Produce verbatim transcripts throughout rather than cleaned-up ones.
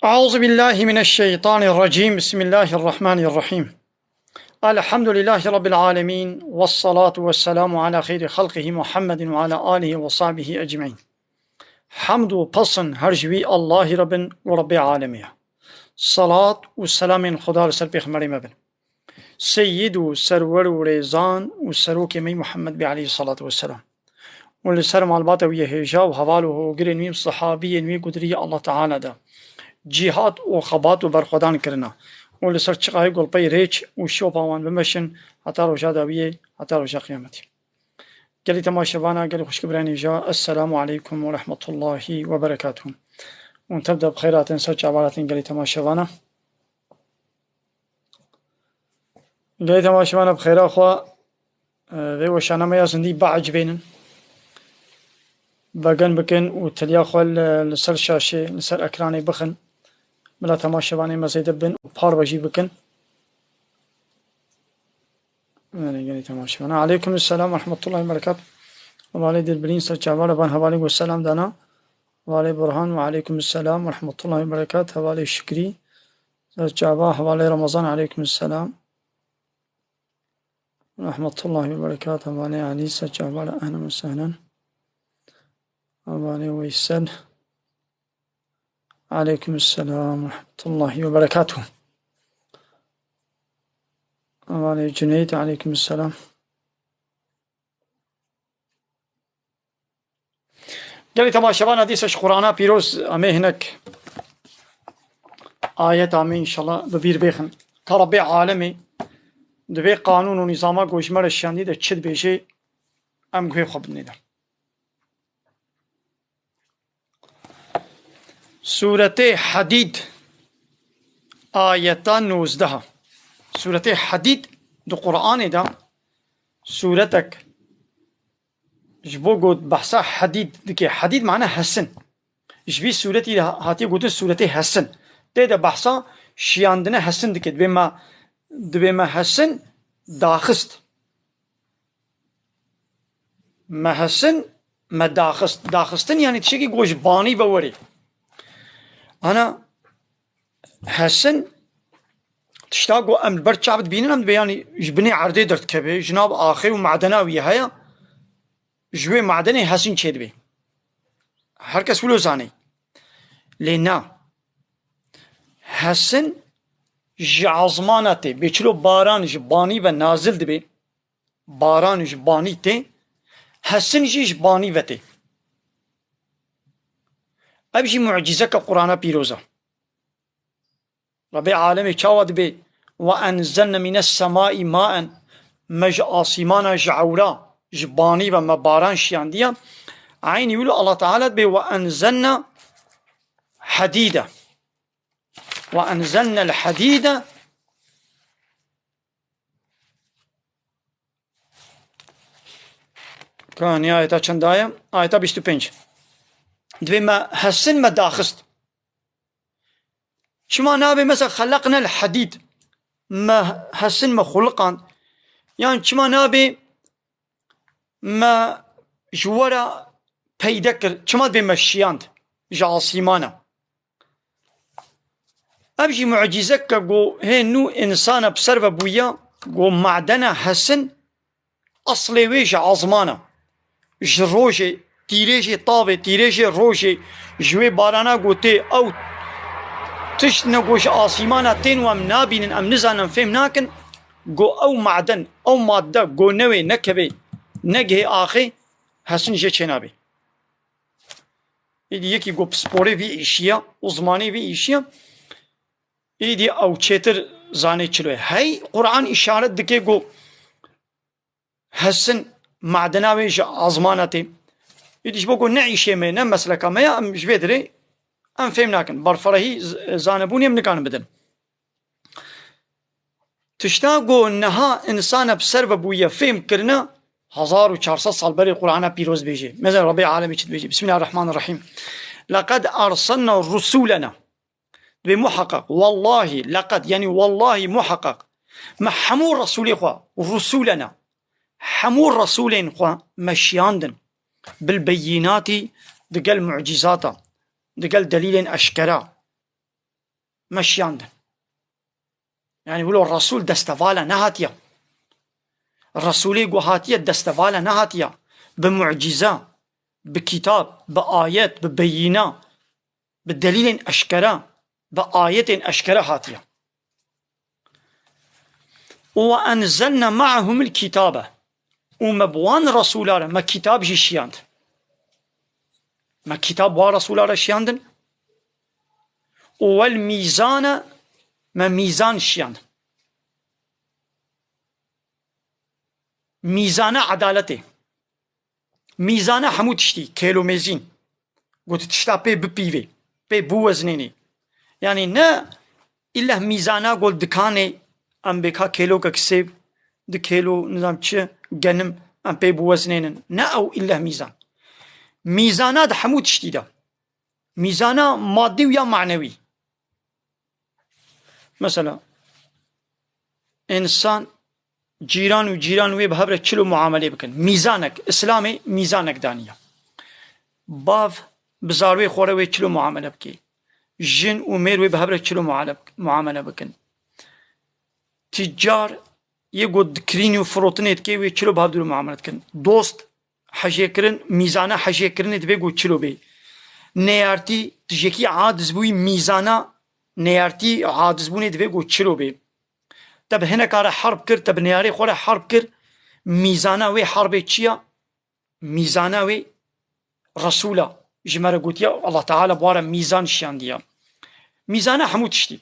أعوذ بالله من الشيطان الرجيم. بسم الله الرحمن الرحيم. الحمد لله رب العالمين، والصلاة والسلام على خير خلقه محمد وعلى آله وصحبه أجمعين. Hemd û pesn her ji wî Allahî re bin û Rebbê alemê ye. Salat û selamên Xuda li ser pêxemberê me bin. Seyyid û serwer û rêzan û serokê me Muhammed bê aleyhissalatu vesselam. Û li ser malbata wî yê hêja û heval û hogirên wî û sehabiyên wî gudirî Allah Teala de cîhat û xebat û berxwedan kirina. Û li ser çiqayê golpeyê rêç û şopa wan bimeşin heta roja dawiyê, heta roja qiyametê. Gelî temaşevana, gelî xwişk birayên hêja, Esselamu aleykum ve rahmetullahi ve berekatuhu. Hûn tev de bi xêr hatin, ser çava hatin gelî temaşevana. Gelî temaşevana bi xêra xwe, e, vê weşana me ya zindî biecibênin. Begin bikin û tiliya xwe li, li ser şaşê, li ser ekranê bixin. Bila temaşevanê me zêde bin û parve jî bikin. Gelî, gelî temaşevana. Aleykum selam ve rahmetullahi ve berekatuhu. Hevalê Dilbilîn ser çava re ban hevalê got selam dana. Hevalê Burhan ve aleykum selam ve rahmetullahi ve berekatuhu. Hevalê Şikrî ser çava, hevalê Ramazan aleykum selam. Rahmetullahi ve berekatuhu. Hevalê Elî ser çava re ehlen ve sehlen. Hevalê Weysel. Aleykum selam ve rahmetullahi ve berekatuhu. Hevalê Cüneyt, aleykum selam. Gelî temaşevana dîsa ji Qur'ana pîroz em ê hinek ayeta me înşallah bi bîr bêxin. Ka Rebbê alemê di vê qanûn û nîzama ku ji me re şiyandî de çi dibêje, em guhê xwe bidinê de. Sûretê Hadîd, ayeta nozdeh. Sûretê Hadîd di Qur'anê de sûretek ji bo got behsa Hadîd dike. Hadîd mane hesin. Ji vî sûretî de hatiye gotin sûretê hesin. Tê de behsa şiyandine hesin dike. Dibê me, dibê me hesin daxist. Me hesin, me daxist. Daxistin, yanî tiştekî ku ji banî ve werê. Ana hesin, tişta ku em li ber çav dibînin, em dibê, yanî ji binê erdê derdikeve, ji nav axê û madena wî heye, ji wê madenê hesin çêdibe. Her kes wilo zanê. Lê na. Hesin ji azmana tê. Bê çilo baran ji banî ve nazil dibe. Baran ji banî tê, hesin jî ji banî ve tê. Ev jî mucîzeke Qur'ana pîroz e. Rebê alemê çawa dibê, "Ve enzelne mînes semai maen", me ji asîmana ji ewra, ji banî ve me baran şiyandiye. Eynî wilo Allah Teala dibê, "Ve enzelne hedîde." "Ve enzelnel hedîde." Ka niha ayeta çend daye? Ayeta bîst û pênc. Divê me hesin me daxist. Çima nabê mesela xeleqnel hedîd? Me hesin me xuliqand. Yan çima nabê me ji we re peyde kir? Çima dibê me şiyand ji asîmana? Ev jî mucîzeke ku hê nû însana bi ser ve bûye, ku madena hesin eslê wê ji azman e. Ji rojê, tîrêjê tavê, tîrêjê rojê, ji wê barana ku tê ew tişt ne ku ji asîmana tên û em nabînin, em nizanin, em fêm nakin, ku ew maden, ew madde, ku newê, nekevê, negihê axê, hesin jê çênabê. Êdî yekî ku pisporê vî îşî ye, uzmanê vî îşî ye, êdî ew çêtir zanê çilo ye. Hey, Qur'an îşaret dike ku hesin madena wê ji azmana tê. Êdî ji bo ku ne îşê me, ne mesleka me ya, em ji vê dirê em fêm nakin. Berferehî z-, zanebûnê em nikarin bidin. Tişta ku niha însana bi ser ve bûye fêm kirine, hezar û çar sed sal berê Qur'ana pîroz bêje. Mesela Rebê alemê çi dibêje? Bismillahirrahmanirrahim. "Leqed arsalna rusulena." Dibê muheqeq, wallahî, leqed, yanî wallahî muheqeq. Me hemû Resûlê xwe, rusulena, hemû Resûlên xwe me şiyandin. Bil beyînatî, digel mucîzata, digel delîlên eşkera. meşiyandin. Yani wilo Resul destevala nehatiye. Resulê ku hatiye destevala nehatiye. Bi mucize, bi kitab, bi ayet, bi beyîna, bi delîlên eşkere, bi ayetên eşkere hatiye. Û "Ve enzelne ma'ahumul kitabe." Û me bi wan Resûla re me kitab jî şiyand. Me kitab wan Resûla re şiyandin. "Û wel mîzane", me mîzan şiyand. Mîzane edaletê. Mîzana hemû tiştî, kêlo mêzîn. Got tişta pê bipîvê, pê biwezinênê. Yanî ne îlleh mîzana got dikanê, em bêka kêlokek sêv, di kêlo, nizam çi, genim, em pê biwezinênin. Ne ew îlleh mîzan. Mîzana di hemû tiştî de. Mîzana madî û ya manewî. Mesela, însan, cîran û cîran wê bi hev re çilo muamelê bikin. Mîzanek, Îslamê mîzanek daniye. Bav bi zarwê xwe re wê çilo muamele bike. Jin û mêr wê bi hev re çilo muale-, muamele bikin. Tîcar yê got dikirîn û firotinê dike wê çilo bi hev dû muamele dikin. Dost hejêkirin, mîzana hejêkirinê divê ku çilo bê. Neyartî, tu ji yekî aciz bûyî, mîzana neyartî acizbûnê divê ku çilo bê. Te bi hineka re herb kir, te bi neyarê xwe re herb kir, mîzana wê herbê çi ya? Mîzana wê Resûla. Ji me re gotiye, Allah Teala bi wa re mîzan şiyandiye. Mîzana hemû tiştî.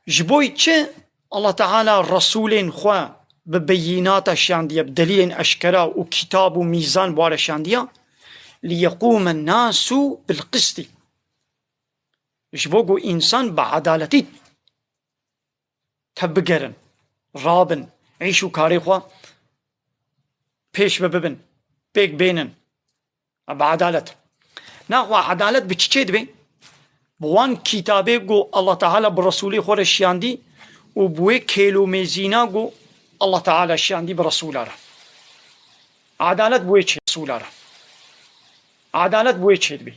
Ji bo çi Allah Teala Resûlên xwe bi beyînata şiyandiye, bi delîlên eşkera û kitab û mîzan bi wa re şiyandiye? "Li yeqûmen nasu bil qistî." Ji bo ku însan bi edaletî tev bigerin, rabin, îş û karê xwe pêş ve bibin, pêk bênin. Bi edalet. Naxwe edalet bi çi çê dibe? Bi wan kitabê ku Allah Teala bi Resûlê xwe re şiyandî û bi wê kêlomêzîna ku Allah Teala şiyandî bi Resûla re. Edalet bi wê çê, Resûla re. Edalet bi wê çê dibe.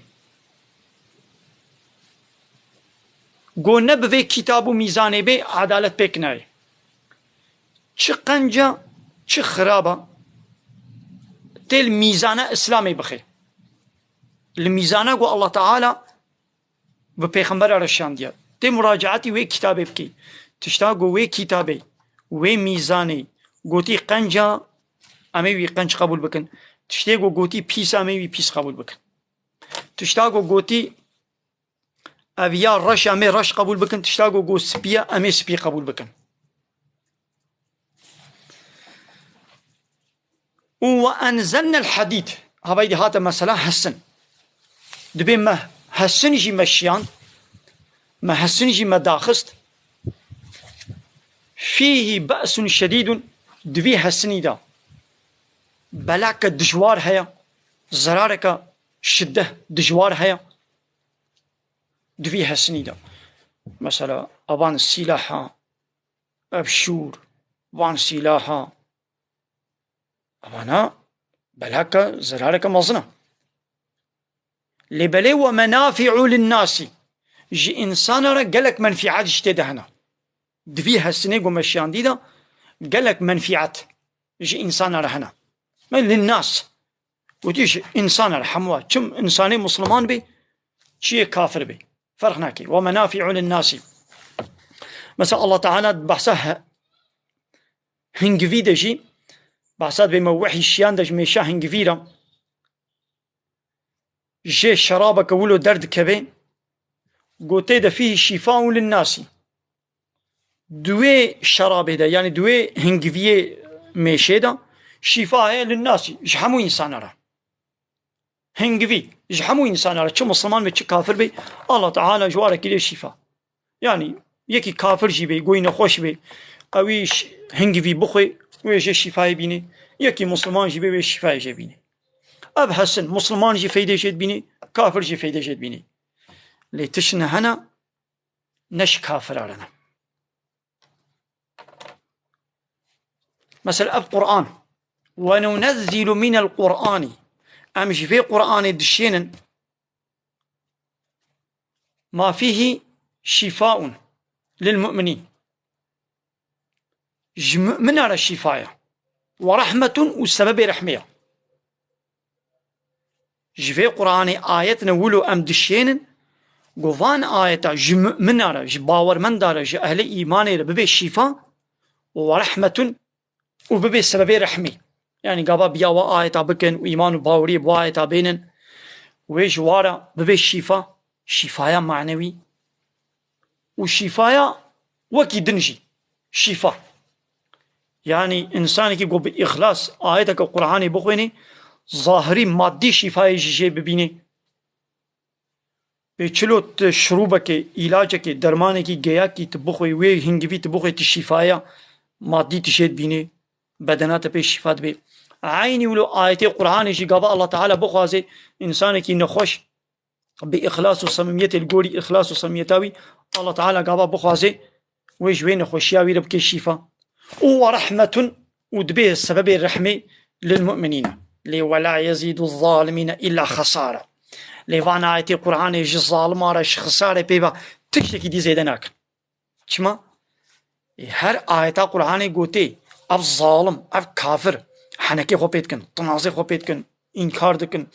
Ku ne bi vê kitab û mîzanê bê, edalet pêk nayê. Çi qenc e, çi xirab e, tê li mîzana Îslamê bixê. Li mîzana ku Allah Teala bi pêxembera re şandiye. Tê muracaetî wê kitabê bikî. Tişta ku wê kitabê, wê mîzanê gotî qenc e, em ê wî qenc qebûl bikin. Tiştê ku gotî pîs e, em ê wî pîs qebûl bikin. Tişta ku gotî ev ya reş, em ê reş qebûl bikin, tişta ku got spî ye, em ê spî qebûl bikin. Û "Ve enzelnel hadîd." Hevayî dî hate mesela hesin. Dibê me hesin jî me şiyand, me hesin jî me daxist. "Fîhî be'sun şedîdun." Di vî hesinî de belake dijwar heye, zerareke şideh dijwar heye. Di vî hesinî de. Mesela, evan sîlaha, ev şûr, van sîlaha. Evana belaka zerareke mezin e. Lê belê "ve menafi'u linnasî." Ji însana re gelek menfîet jî tê de hene. Di vî hesinê ku me şiyandî de gelek menfîet ji însana re hene. Me linnas. Gotî ji însan re hemû, çi însanê misliman bê, çi yê kafir bê. Ferq nake. "Ve menafi'u linnasî." Mesela Allah Teala behsa he-, hingivî de jî, behsa dibê me wehî şiyan de ji mêşa hingivî re, jê şerabeke wilo derdikeve, gotê de "fîhî şîfaun linnasî." Di wê şerabê de, yanî di wê hingiviyê mêşê de şîfa heye linnasî, ji hemû însana re. Hingivî, ji hemû însana re, çi misliman be, çi kafir be, Allah Teala ji wa re kiriye şîfa. Yanî yekî kafir jî be, goyî nexweş be, ewî ş-, hingivî bixwe, wê jê şîfayê bîne. Yekî misliman jî be, wê şîfayê jê bîne. Ev hesin, misliman jî feydê jê dibîne, kafir jî feydê jê dibîne. Lê tişt ne hene, ne ji kafira re ne. Mesela ev Quran. "Ve nunezzilu minel Qur'ani." Em ji vê Quranê dişênin Ma fîhî şîfaun lil mu'minîn. Ji mu'mina re şîfa ye. Ve rahmetun û sebebê rehmê ye. Ji vê Qur'anê ayetine wilo em dişênin, ku van ayeta ji mu'mina re, ji bawermenda re, ji ehlê îmanê re bibe şîfa û ve rahmetun û bibe sebebê rehmê. Yanî gava biya wa ayeta bikin û îman û baweriyê bi wa ayeta bênin, wê ji wa re bibe şîfa, şîfaya manewî û şîfaya wekî din jî şîfa. Yanî însanekî ku bi îxlas ayeteke Qur'anê bixwênê, zahirî maddî şîfayê jî jê bibînê. Bê çilo tu şirûbekê, îlacekê, dermanekî geyakî tu bixwê, wê hingivî tu bixwê, tu şîfaya maddî tu jê dibînê, bedena te pê şîfa dibe. Eynî wilo ayetê Qur'anê jî gava Allah Teala bixwaze, însanekî nexweş bi îxlas û samimiyetê, li gorî îxlas û samimiyeta wî, Allah Teala gava bixwaze, wê ji wê nexweşiya wî re bike şîfa. Û ve rahmetun, û dibe sebebê rehmê lil mu'minîne. Lê ve la yezîdu zalimîne îlla xesara. Lê van ayetê Qur'anê ji zalima re, ji xisarê pê ve tiştekî dî zêde nakin. Çima? Ê, her ayeta Qur'anê gotê, ev zalim, ev kafir, henekê xwe pê dikin, tinazê xwe pê dikin, înkar dikin,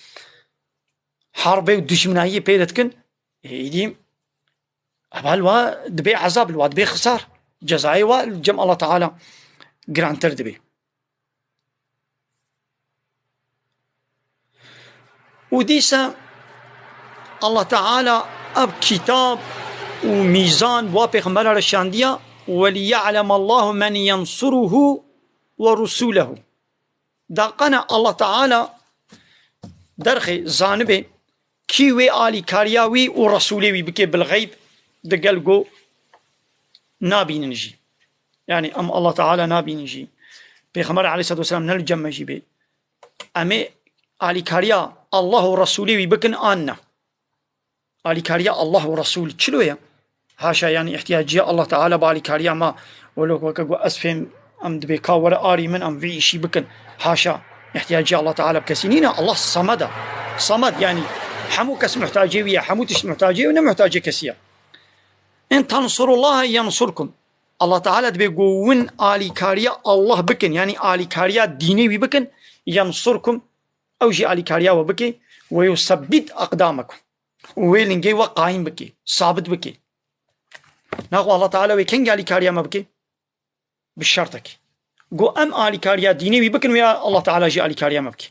herbê û dijminayiyê pê dikin. Ê, îdî Eva li wa dibe ezab, li wa dibe xisar. Cezayê wa li cem Allah Teala girantir dibe. Û dîsa Allah Teala ev kitab û mîzan wa pêxembera re şandiya, "Weliya'lemallahu men yensuruhu ve rusulehu." Daqana Allah Teala derxê zanibe kî wê alîkariya wî û Resûlê wî bike bil xeyb, digel ku nabînin jî. Yanî em Allah Teala nabînin jî. Pêxember aleyhisselatu vesselam ne li cem me jî bê. Em ê alîkariya Allah û Resûlê wî bikin an ne? Alîkariya Allah û Resûl çilo ye? Haşa, yanî îhtiyacîya Allah Teala bi alîkariya me, welo weke ku ez fêm em dibê ka were arî min, em vî îşî bikin. Haşa, îhtiyacîya Allah Teala bi kesî nîne. Allah samed e. Samed, yanî hemû kes muhtacê wî ye, hemû tişt muhtacê wî, ne muhtacê kesî ye. "In tensurullaha yensurkum." Allah Teala dibê ku win alîkariya Allah bikin, yanî alîkariya dînê wî bikin, yensurkum, ew jî alîkariya we bike, "ve yusebbit aqdamakum." Û wê lingê we qayîm bike, sabit bike. Naxwe Allah Teala wê kengî alîkariya me bike? Bi şertekî. Ku em alîkariya dînê wî bikin, wê Allah Teala jî alîkariya me bike.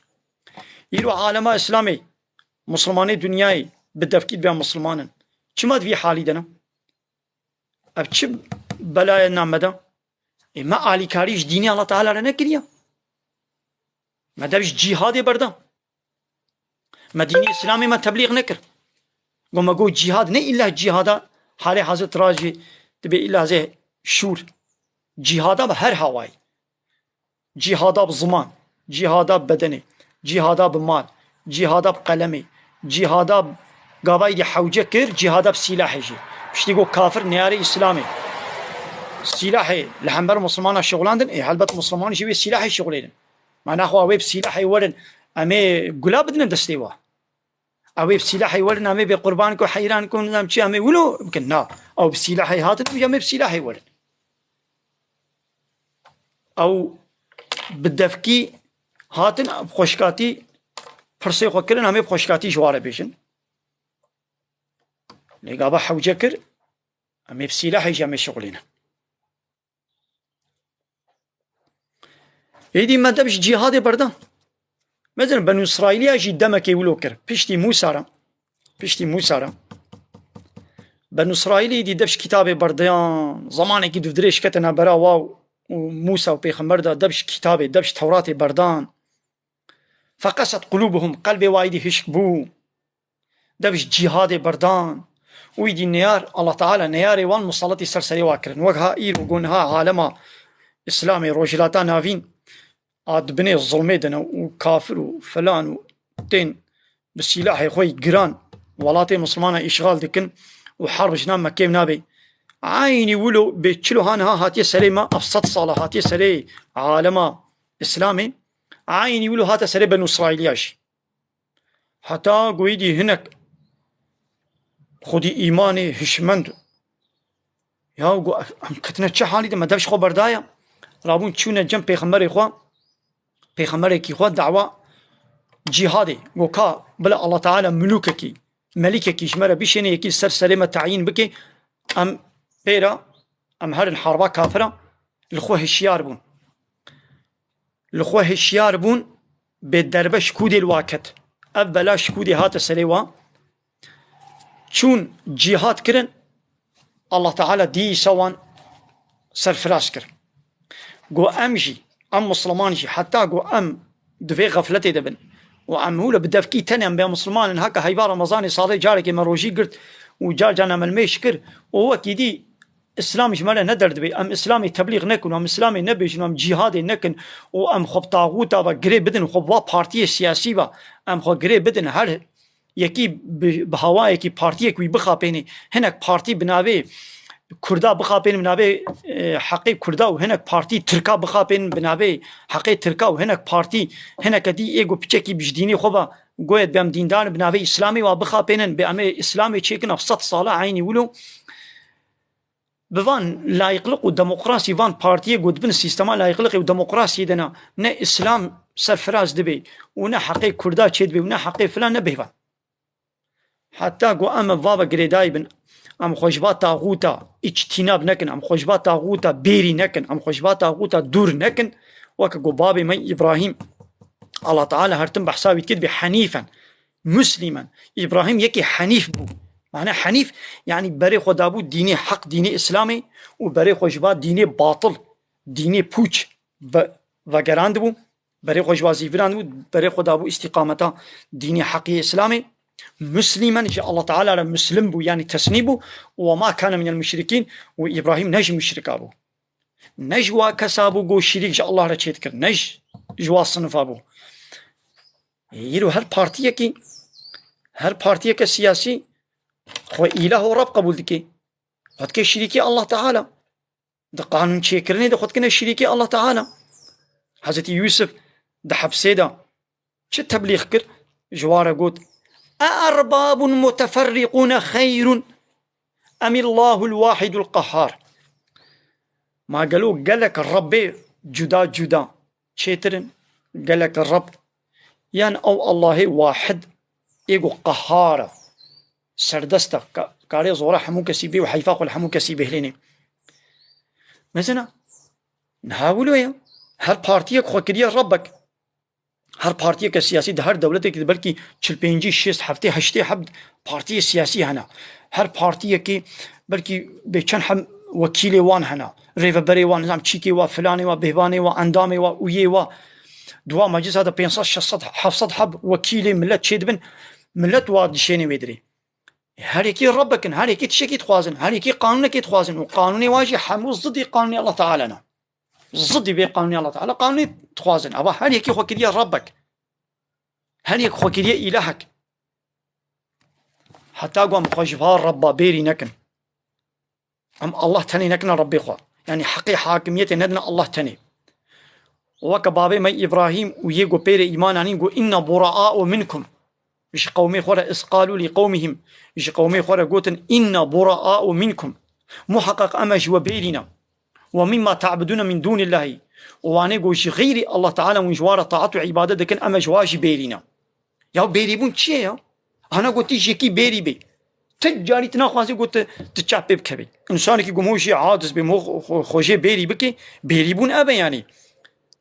Îro alema Îslamê, Musulmanê dinyayê bi devkî dibe Musulman in. Çima di vî halî de ne? Ev çi belayê na me de? Ê, me alîkarî ji dînê Allah Teala re nekiriye. Me dev ji cîhadê berda. Me dînê Îslamê me teblîx nekir. Go me got cîhad ne îlla cîhada halê hazir tirajî dibe îlla zê şûr. Cîhada bi her hawayî. Cîhada bi ziman, cîhada bi bedenê, cîhada bi mal, cîhada bi qelemê, cîhada bi gavayî de hewce kir, cîhada bi sîlahê jî. Piştî got kafir neyarê Îslamê. Sîlahê li hember Musulmana şixulandin, ê helbet Musulman jî wê sîlahê şixulênin. Mana xwe wê bi sîlahê werin, em ê gula bidine destê wa. Ew ê bi sîlahê werin, em ê bê qurban ku heyran ku nizam çi, em ê wilo bikin. Na, ew bi sîlahê hatin, em ê bi sîlahê werin. Ew bi devkî hatin, bi xweşkatî pirsê xwe kirin, em ê bi xweşkatî ji wa re bêjin. Lê gava hewce kir, em ê bi sîlahê jî em ê şixulînin. Êdî me dev ji cîhadê berdan. Mezin Benû Îsraîliya jî demekê wilo kir. Piştî Mûsa re, piştî Mûsa re, Benû Îsraîlî dî dev ji kitabê berdiyan. Zemanekî dûvdirêj kete navbera wa û Mûsa û pêxember de, dev ji kitabê, dev ji Tewratê berdan. Feqeset qulûbuhum, qelbê wa êdî hişk bû. Dev ji cîhadê berdan. Û êdî neyar, Allah Teala neyarê wan musalletî ser serê wa kirin. Wek ha îro ku niha alema Îslamê, Rojhilata Navîn a di binê zilmê de ne û kafir û filan û tên bi sîlahê xwe yî giran welatê Misilmana îşxal dikin û herb ji nav Mekkê nabe. Eynî wilo bê çilo ha niha hatiye serê me, ev sed sala hatiye serê alema Îslamê. Eynî wilo hate serê Benû Îsraîliya jî. Heta ku êdî hinek Xwedî îmanê hişmend. Ya go, em ketine çi halî de, me dev ji xwe berdaye. Rabûn çûne cem pêxemberê xwe, pêxemberekî xwe dawa cîhadê. Go ka bila Allah Teala milûkekî, melîkekî ji me re bişêne, yekî li ser serê me teyîn bike, em pê re, em herin harba kafira. Li xwe hişyar bûn. Li xwe hişyar bûn, bê derbe şikûdê li wa ket. Ev bela şikûdê hate serê wa. Çûn cîhad kirin, Allah Teala dîsa wan serfiraz kir. Go em jî, em Musliman jî, heta go em di vê xefletê de bin û em hûle bi devkî tenê em bê Musliman in, heke heyva Remezanê salê carekê me rojî girt û car car em milmêş kir û wekî dî Îslam ji me re ne derdibê. Em Îslamê teblîx nekin, em Îslamê nebêjin, em cîhadê nekin û em xwe bi taxûta ve girê bidin, xwe bi va partiyê siyasî ve em xwe girê bidin. Her yekî bi, bi hawayekî partiyek wî bixapênê. Hinek partî bi navê Kurda bixapênin bi navê, e, heqê Kurda û hinek partî Tirka bixapênin bi navê heqê Tirka û hinek partî, hineke dî ê go piçekî bi ji dînê xwe ve goyet bi em dîndar in, bi navê Îslamê wa bixapênin, bi em ê Îslamê çêkin, ev sed sala eynî wilo. Bi van layıklık û demokrasî, van partiyê go di bin sîstema layıklıkê û demokrasiyê de ne, ne Îslam serfiraz dibe û ne heqê Kurda çêdibe û ne heqê filan, ne bêvan. Heta go em va ve girêdayî bin, em xwe ji va taxûta îçtînab nekin, em xwe ji va taxûta bêrî nekin, em xwe ji va taxûta dûr nekin, weke go babê me Îbrahîm, Allah Teala her tim behsa wî dikir, bê henîfen. Muslîmen. Îbrahîm yekî henîf bû. Mane henîf, yanî berê xwe dabû dînê heq, dînê Îslamê û berê xwe ji va dînê batil, dînê pûç ve-, vegerandibû. Berê xwe ji va zîvirandibû, berê xwe dabû îstîqameta dînê heqî Îslamê. Muslîmen ji Allah Teala re muslim bû, yanî teslîm bû. Ve ma kane minel muşrikîn, û Îbrahîm ne ji muşrika bû. Ne ji wa kesa bû ku şirîk ji Allah re çêdikir, ne ji, ji wa sinifa bû. Îro her partiyekî, her partiyeke siyasî xwe îlah û Reb qebûl dike. Xwe dike şirîkê Allah Teala. Di qanûnçêkirinê de xwe dikine şirîkê Allah Teala. Hezretî Yûsif di hepsê de çi teblîx kir? Ji wan re got, "E erbabun muteferriqûne xeyrun emillahul wahidul qehhar." Ma gelo gelek Rebbê cuda cuda çêtir in? Gelek Reb, yan ew Allahê wahid ê ku qehhar e, serdest e, ka-, karê zora hemû kesî bê û heyfa xwe li hemû kesî bihêlênê. Mesela, niha wilo ye, her partiyek xwe kiriye Rebbek. Her partiyeke siyasî di her dewletekî de belkî çil pêncî, şêst, heftê, heştê heb partiyê siyasî hene. Her partiyekî belkî bê çend heb wekîlê wan hene. Rêveberê wan, nizam çîkê wa, filanê wa, bêhvanê wa, endamê wa, uyê wa. Di wa meclisa de pênc sed, şeş sed, heft sed heb wekîlê milet çêdibin. Milet wa dişênê wê dirê. Her yekî Rebbek in, her yekî tiştekî dixwazin, her yekî qanûnekê dixwazin û qanûnê wa jî hemû zidî qanûnê Allah Teala ne. Zidî vê qanûnê Allah Teala, qanûnê dixwazin. Ava her yekî xwe kiriye Rebbek. Her yek xwe kiriye îlahek. Heta ku em xwe ji va Rebba bêrî nekin. Em Allah tenê nekine Rebbê xwe. Yanî heqê hakimiyetê nedine Allah tenê. Weke babê me Îbrahîm û yê ku pê re îman anîn got, "Inna buraa'u minkum." Ji qewmê xwe re, "Iz qalu li qewmihim." Ji qewmê xwe re gotin, "Inna buraa'u minkum." Muheqeq em e ji we bêrî ne. "Ve mimma ta'budûne min dûnillahî." Û wanê ku ji xeyrî Allah Teala hûn ji wan re taet û îbadet dikin, em e ji wan jî bêrî ne. Ya bêrîbûn çi ye ya? Hana gotî ji yekî bêrî bê. Ti carî tu naxwazî ku tu, tu çap pê bikevî. Însanekî ku mo jê aciz bê, mo xwe, xwe, xwe jê bêrî bikê, bêrîbûn ev e yanî.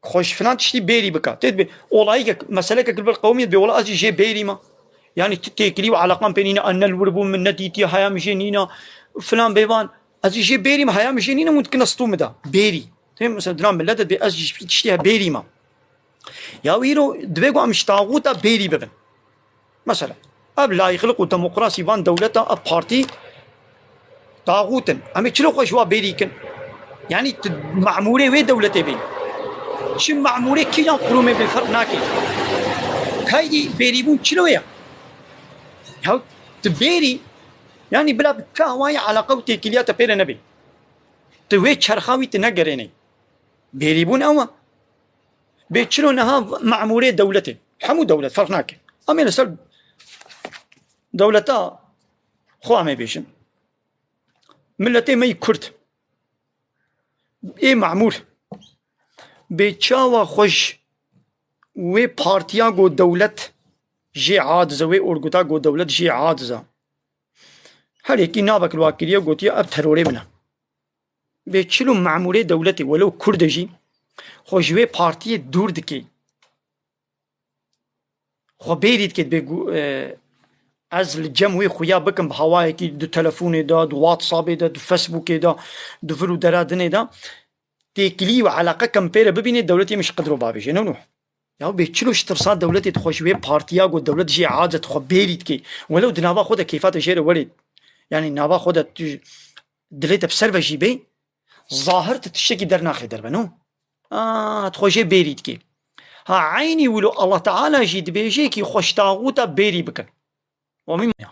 Xwe ji filan tiştî bêrî bike. Tê dibê, olayîkek, meselekek li ber qewmî dibê, wela ez jî jê bêrî me. Yanî tu têkilî û eleqan pê nîne, ez ne li wir bûm, min nedîtiye, heya min jê nîne, filan bêvan. Ez jî jê bêrî me, heya min jê nîne, hûn dikine stû min de. Bêrî. Tê mesela dina millet dibê, ez jî ji vî tiştî he bêrî me. Ya îro divê ku em ji taxûta bêrî bibin. Mesela, ev layîqlik û demokrasî van dewleta, ev partî taxût in. Em ê çilo xwe ji wa bêrî kin? Yanî tu memûrê wê dewletê bî. Çi memûrê kîjan qurûmê bê ferq nake. Kaydî bêrîbûn çilo ye? Ya tu bêrî, yanî bila bi ka wayî eleqa û têkiliya te pê re nebê. Tu wê çerxa wî tu negerênê. Bêrîbûn ew e. Bê çilo niha memûrê dewletê. Hemû dewlet, ferq nake. Em ê li ser dewleta Xwe em ê bêjin. Miletê me yî Kurd. Ê memûr. Bê çawa xwe ji wê partiya ku dewlet jê aciz e, wê orguta ku dewlet jê aciz e. Her yekî navek li wa kiriye, gotiye ev terorê min e. Bê çilo memûrê dewletê, welew Kurd e jî, xwe ji wê partiyê dûr dike. Xwe bêrî dike, dibê gu-, e, ez li cem wê xuya bikim bi hawayekî di telefonê de, di WhatsAppê de, di Facebookê de, di vir û dera dinê de têkilî û eleqe kem pê re bibînê, dewletê min ji qedro bavêje. Ne, ne. Ya bê çilo ji tirsa dewletê dixwe ji wê partiya ku dewlet jê aciz e, dixwe bêrî dike. Welew di nava xwe de keyfa te jê re werê. Yanî nava xwe de tu dilê te bi ser ve jî bê, zahir tu tiştekî dernaxê derve, no? A, tu xwe jê bêrî dikî. Ha, eynî wilo Allah Teala jî dibêje kî xwe ji taxûta bêrî bikin. Wa min ya.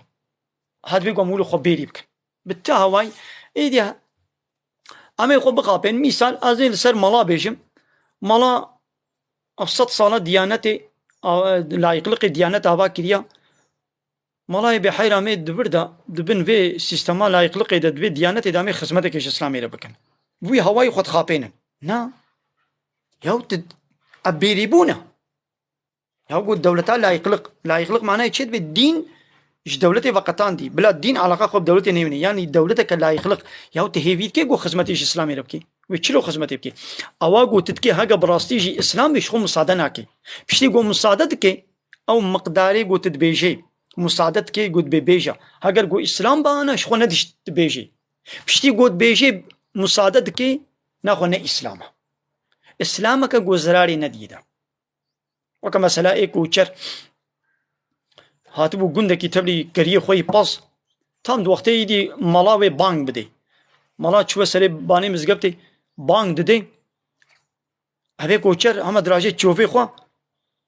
Ha, dibê ku em wilo xwe bêrî bikin. Bi ti hawayî, êdî em ê xwe bixapên. Mîsal, ez ê li ser mala bêjim. Mala ev sed sala diyanetê, a, layıklıkê diyanet ava kiriya. Malayê bê heyra me di vir de, di bin vê sîstema layıklıkê de, di vê diyanetê de em ê xizmetekê ji Îslamê re bikin. Bi wî hawayî xwe dixapênin. Na. Yaw tu, ev bêrîbûn e. Yaw got dewleta layıklık. Layıklık manayê çi dibe? Dîn ji dewletê veqetandî. Bila dîn alaqa xwe bi dewletê neyûnê. Yanî dewleteke layıklık. Yaw tu hêvî dikê got xizmetê ji Îslamê re bikê? Wê çilo xizmetê bikê? Awa got tu dikê hege bi rastî jî Îslam bê ji xwe misade nake. Piştî got misade dike, ew miqdarê got tu dibêjê. Misade dike got bê bêje. Heger got Îslam bana ji xwe nedişt dibêjê. Piştî got bêjê misade dike, naxwe ne Îslam e. Îslameke got zirarê nediyê de. Weke mesela ê koçer hatibû gundekî tevlî keriyê xwe yî pez, tam di wextê yî dî mala wê bang bidê. Mala çûye serê banê mizgeftê, bang didê. Evê koçer hema dirajê çovê xwe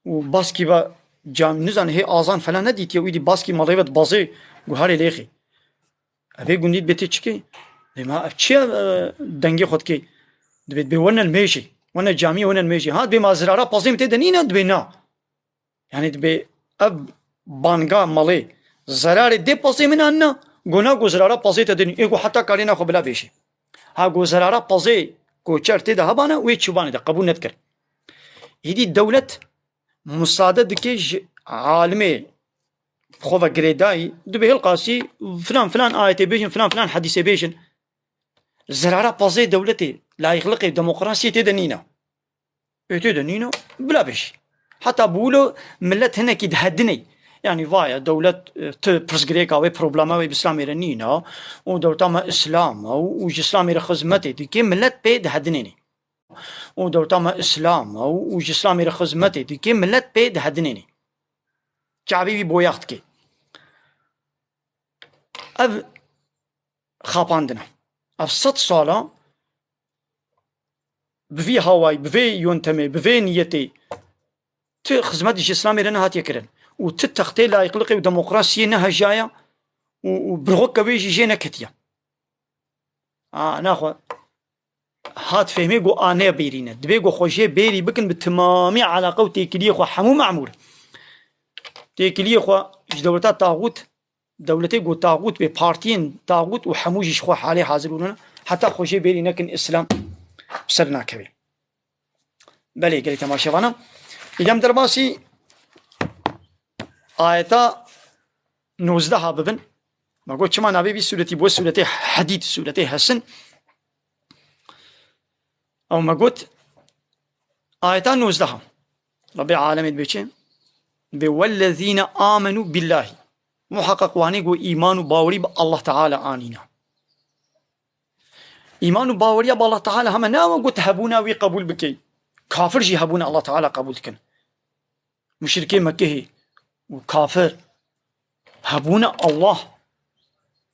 û baskî ve cam, nizan hê azan falan nedîtiye, wî dî baskî malê ve dibazê guharê lêxê. Evê gundî dibê tê çi kê? Dê ma ev çi ye, e, dengê xwe dikê? Dibê, dibê wene li mêjê. Wene camiyê, wene li mêjê. Ha, dibê ma zirara pazê min tê de nîne? Dibê na. Yanî dibê ev banga malê zerarê dê pazê min an na? Go na, go zirara pazê te de nî. Ê go heta karê naxwe bila bêjê. Ha, go zirara pazê koçer tê de hebana, wê çûbanê de qebûl nedikir. Îdî dewlet musade dike ji alimê xwe ve girêdayî, dibê hilqasî filan filan ayetê bêjin, filan filan hedîsê bêjin. Zirara pazê dewletê, layıklıkê, demokrasiyê tê de nîne. Ê tê de nîne, bila bêjî. Heta bi wilo millet hinekî dihedinê. Yanî vaye dewlet, e, ti pirsgirêka wê, problema wê bi Îslamê re nîne. Û dewleta me Îslam e û, û ji Îslamê re xizmetê dike, millet pê dihedinênê. Û dewleta me Îslam e û, û ji Îslamê re xizmetê dike, millet pê dihedinênê. Çavê wî boyax dike. Ev xapandin e. Ev sed sala bi vî hawayî, bi vê yontemê, bi vê niyetê ti xizmet ji Îslamê re nehatiye kirin. Û ti textê layıklıkê û demokrasiyê nehejaye û, û birxokeke wê jî jê neketiye. A, naxwe hat fehmê ku a ne bêrî ne. Dibê ku xwe jê bêrî bikin bi timamî alaqa û têkiliyê xwe hemû memûr. Têkiliyê xwe ji dewleta taxût, dewletê ku taxût bê, partiyên taxût û hemû jî ji xwe halê hazir bûne. Heta xwe jê bêrî nekin, Îslam bi ser nakeve. Belê, gelê temaşevana. Îdem derbasî ayeta nozdeha bibin. Me got çima navê vî sûretî bû sûretê Hedîd, sûretê Hesin. Ew me got ayeta nozdeha. Rabbê alemê dibê çi? Dibê wellezîne amenu billahî. Muheqeq wanê ku îman û bawerî bi Allah Teala anîne. Îman û baweriya bi Allah Teala heme ne ew ku tu hebûna wî qebûl bikey. Kafir jî hebûna Allah Teala qebûl dikin. Muşrikê Mekkehê û kafir hebûna Allah,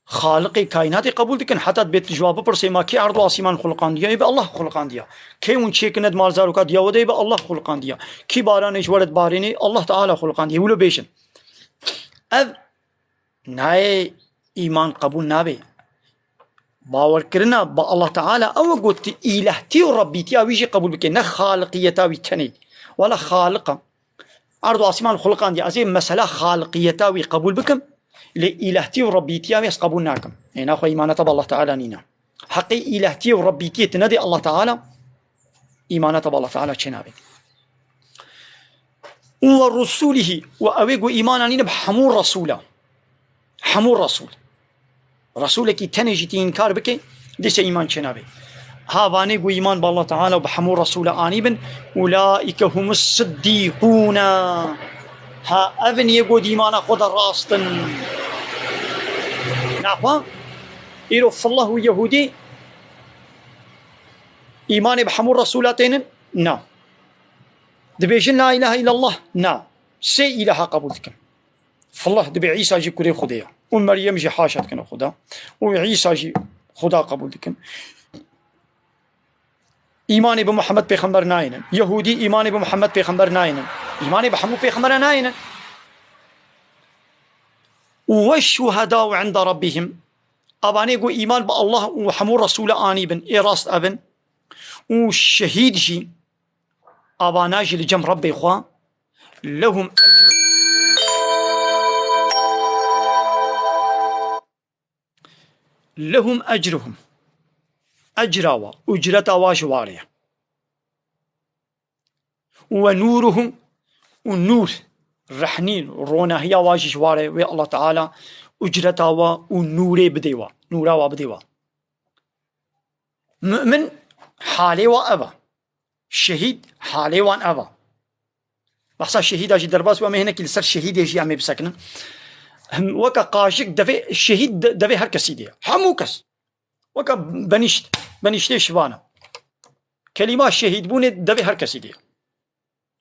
Xaliqê kaînatê qebûl dikin. Heta dibê tu ji wa bipirsê, ma kê erd û asîman xuliqandiye? Ê bi Allah xuliqandiye. Kê hûn çêkirine di mal zaroka diya we de? Ê bi Allah xuliqandiye. Kî baranê ji we re dibarênê? Allah Teala xuliqandiye. Wilo bêjin. Ev nayê îman qebûl nabe. Bawerkirina bi Allah Teala ew e ku tu îlehtî û rebbîtiya wî jî qebûl bike, ne xaliqiyeta wî tenê. Wela xaliq e. Erd û asîman xuliqandiye. Ez ê mesela xaliqiyeta wî qebûl bikim. Lê îlahtî û rebbîtiya wê ez qebûl nakim. Ê naxwe îmana te bi Allah Teala nîne. Heqê îlahtî û rebbîtiyê tu nedê Allah Teala, îmana te bi Allah Teala çênabe. Û we rusulihî, û ew ê ku îmana nîne bi hemû resûla. Hemû resûl. Resûlekî tenê jî tî înkar bike, dîse îman çênabe. Ha vanê ku îman bi Allah Teala û bi hemû resûla anî bin, ulaîke humus siddîqûne. Ha ev in yê ku di îmana xwe de rast in. Naxwe, îro fillah û yehûdî îmanê bi hemû resûla tênin? Na. Dibêjin la îlahe îllallah? Na. Sê îlaha qebûl dikin. Fillah dibê Îsa jî kurê Xwedê ye. Û Meryem jî haşa dikin Xweda. Û Îsa jî Xweda qebûl dikin. Îmanê bi Muhammed pêxember nayênin. Yehûdî îmanê bi Muhammed pêxember nayênin. Îmanê bi hemû pêxembera nayênin. Û weşşuhedau inde rabbihim. Avanê ku îman bi Allah û hemû resûla anî bin, ê rast ev in. Û şehîd jî, avana jî li cem Rebbê xwe, lehum ecruhum. Lehum ecruhum. Ecra wa, ucreta wa ji warê ye. Û we nûruhum, û nûr, rehnî, ronahiya wa jî ji warê wê Allah Teala ucreta wa û nûrê bidê wa, nûra wa bidê wa. Mu'min halê wa ev e. Şehîd halê wan ev e. Behsa şehîda jî derbas bû, em ê hinekî li ser şehîdê jî em ê bisekinin. Him, weke qaşik devê şehîd de-, devê her kesî de ye. Hemû kes. Weke benîşt, benîştê şivan e. Kelîma şehîdbûnê devê her kesî de ye.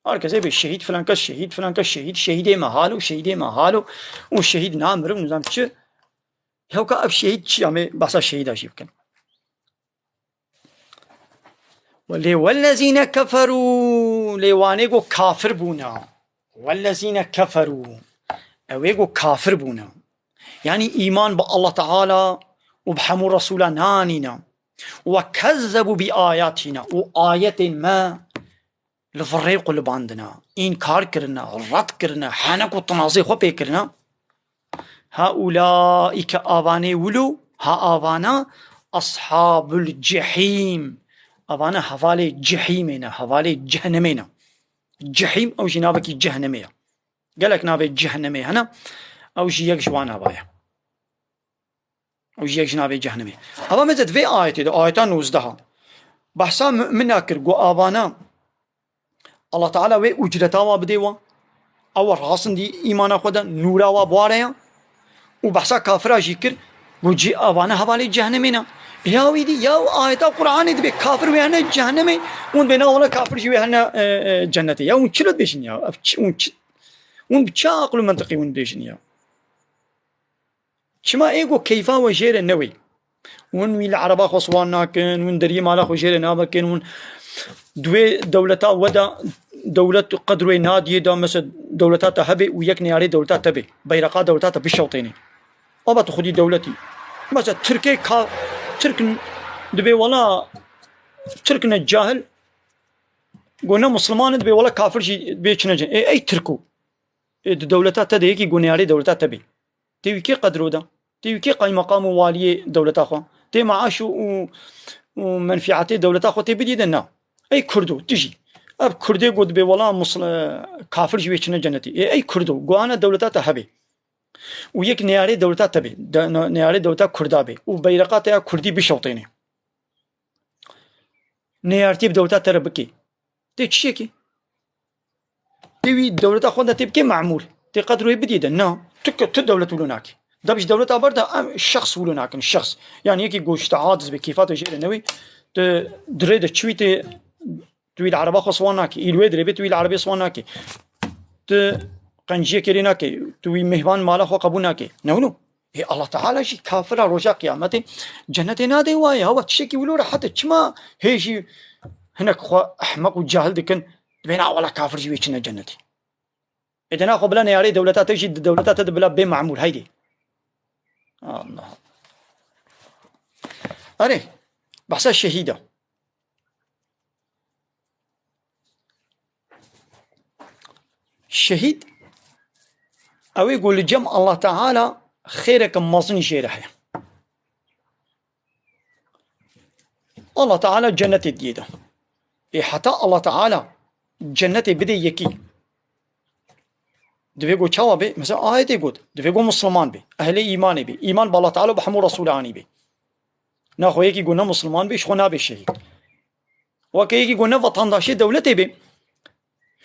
Her kes ê bê şehîd, filan kes şehîd, filan kes şehîd, şehîdê me halo, şehîdê me halo û şehîd namirin, nizam çi. Hewka ev şehîd çi ya, em ê behsa şehîda jî bikin. Lê wellezîne keferû, lê wanê ku kafir bûne. Wellezîne keferû, ew ê ku kafir bûne. Yanî îman bi Allah Teala û bi hemû resûla nanîne. Ve kezzebû bi ayatîne, û ayetên me li virê qulibandine, înkar kirine, red kirine, hene ku tinazê xwe pê kirine. Haulaîke, avanê wilo, ha avana, ashabul cehîm. Avana hevalê cehîmê ne, hevalê cehenemê ne. Cehîm, ew jî navekî cehenemê ye. Gelek navê cehenemê hene, ew jî yek ji wan ava ye. Ew jî yek ji navê cehenemê. Ava mezet vê ayetê de, ayeta nozdeha, behsa mumina kir, got, avana Allah Teala wê ucreta wa bidê wa. Ew rast in dî îmana xwe de, nûra wa bi wa re ya. Û behsa kafira jî kir, got, cî avana hevalê cehenemê ne. Ya wî dî, ya ayeta Qur'anê dibê kafir wê hene cehenemê, hûn dibê na wele kafir jî wê hene, e, e, cennetê. Ya hûn çilo dibêjin ya? Ev çi, hûn çi, hûn bi çi aqil û mentiqî hûn dibêjin ya? Çima ê ku keyfa we jê re newê? Hûn wî li ereba xwe siwan nakin, hûn deriyê mala xwe jê re navekin, hûn di wê dewleta we de, dewlet qedr wê nadiyê de, mesela dewleta te hebe û yek neyarê dewleta te bê, beyreqa dewleta te bişewtênê. Ava tu xwedî dewletî. Mesela Tirkê ka-, Tirk n-, dibê wela Tirk ne cahil, go ne Musliman e, dibê wela kafir jî bê çine cin. Ê, ey Tirko. Ê, di dewleta te de yekî go neyarê dewleta te bê. Tê wî kê qedro da? Tê wî kê qaymeqam û waliyê dewleta xwe? Tê maaş û, û, û menfîetê dewleta xwe tê bidî de? Na. Ey Kurdo, tu jî. Ev Kurdê got dibê wela musl-, kafir jî wê çine cennetê. Ê, ey Kurdo, guhana dewleta te hebe. Û yek neyarê dewleta te bê. De-, ne-, neyarê dewleta Kurda bê. Û beyreqa te ya Kurdî bişewtêne. Neyartiyê bi dewleta te re bikê. Tê çi çêkê? Tê wî dewleta xwe de tê bikê memûr. Tê qedr wê bidî de. Na. Tu ke, tu dewlet wilo nakî. Da bi ji dewleta ber de em şexs wilo nakin. Şexs. Yani yekî goşte aciz be, kêfa te jê re newê. Tu dirê de çi wî tê, tu wî li ereba xwe siwan nakî. Îl wê dirê bê, tu wî li erebê siwan nakî. Tu qenciyekê lê nakî. Tu wî mêhvan mala xwe qebûl nakî. Ne wilo? Ê, Allah Teala jî kafira roja qiyametê cennetê nadê wa ya. Wa tiştekî wilo rehet e. Çima hê jî hinek xwe ehmeq û cahil dikin? Dibên a wela kafir jî wê çine cennetê. Ê, de naxwe bila neyarê dewleta te jî di dewleta te de bila bê memûr. Heydê. Allah Allah. Erê, behsa şehîda. Şehîd, ew ê ku li cem Allah Teala xêreke mezin jê re heye. Allah Teala cennetê diyê de. Ê heta Allah Teala cennetê bidê yekî, divê got çawa bê? Mesela ayetê got, divê got Musliman bê, ehlê îmanê bê, îman bi Allah Teala û bi hemû Resûlanî bê. Naxwe yekî got ne Musliman bê, ji xwe nabê şehîd. Weke yekî got ne vatandaşê dewletê bê,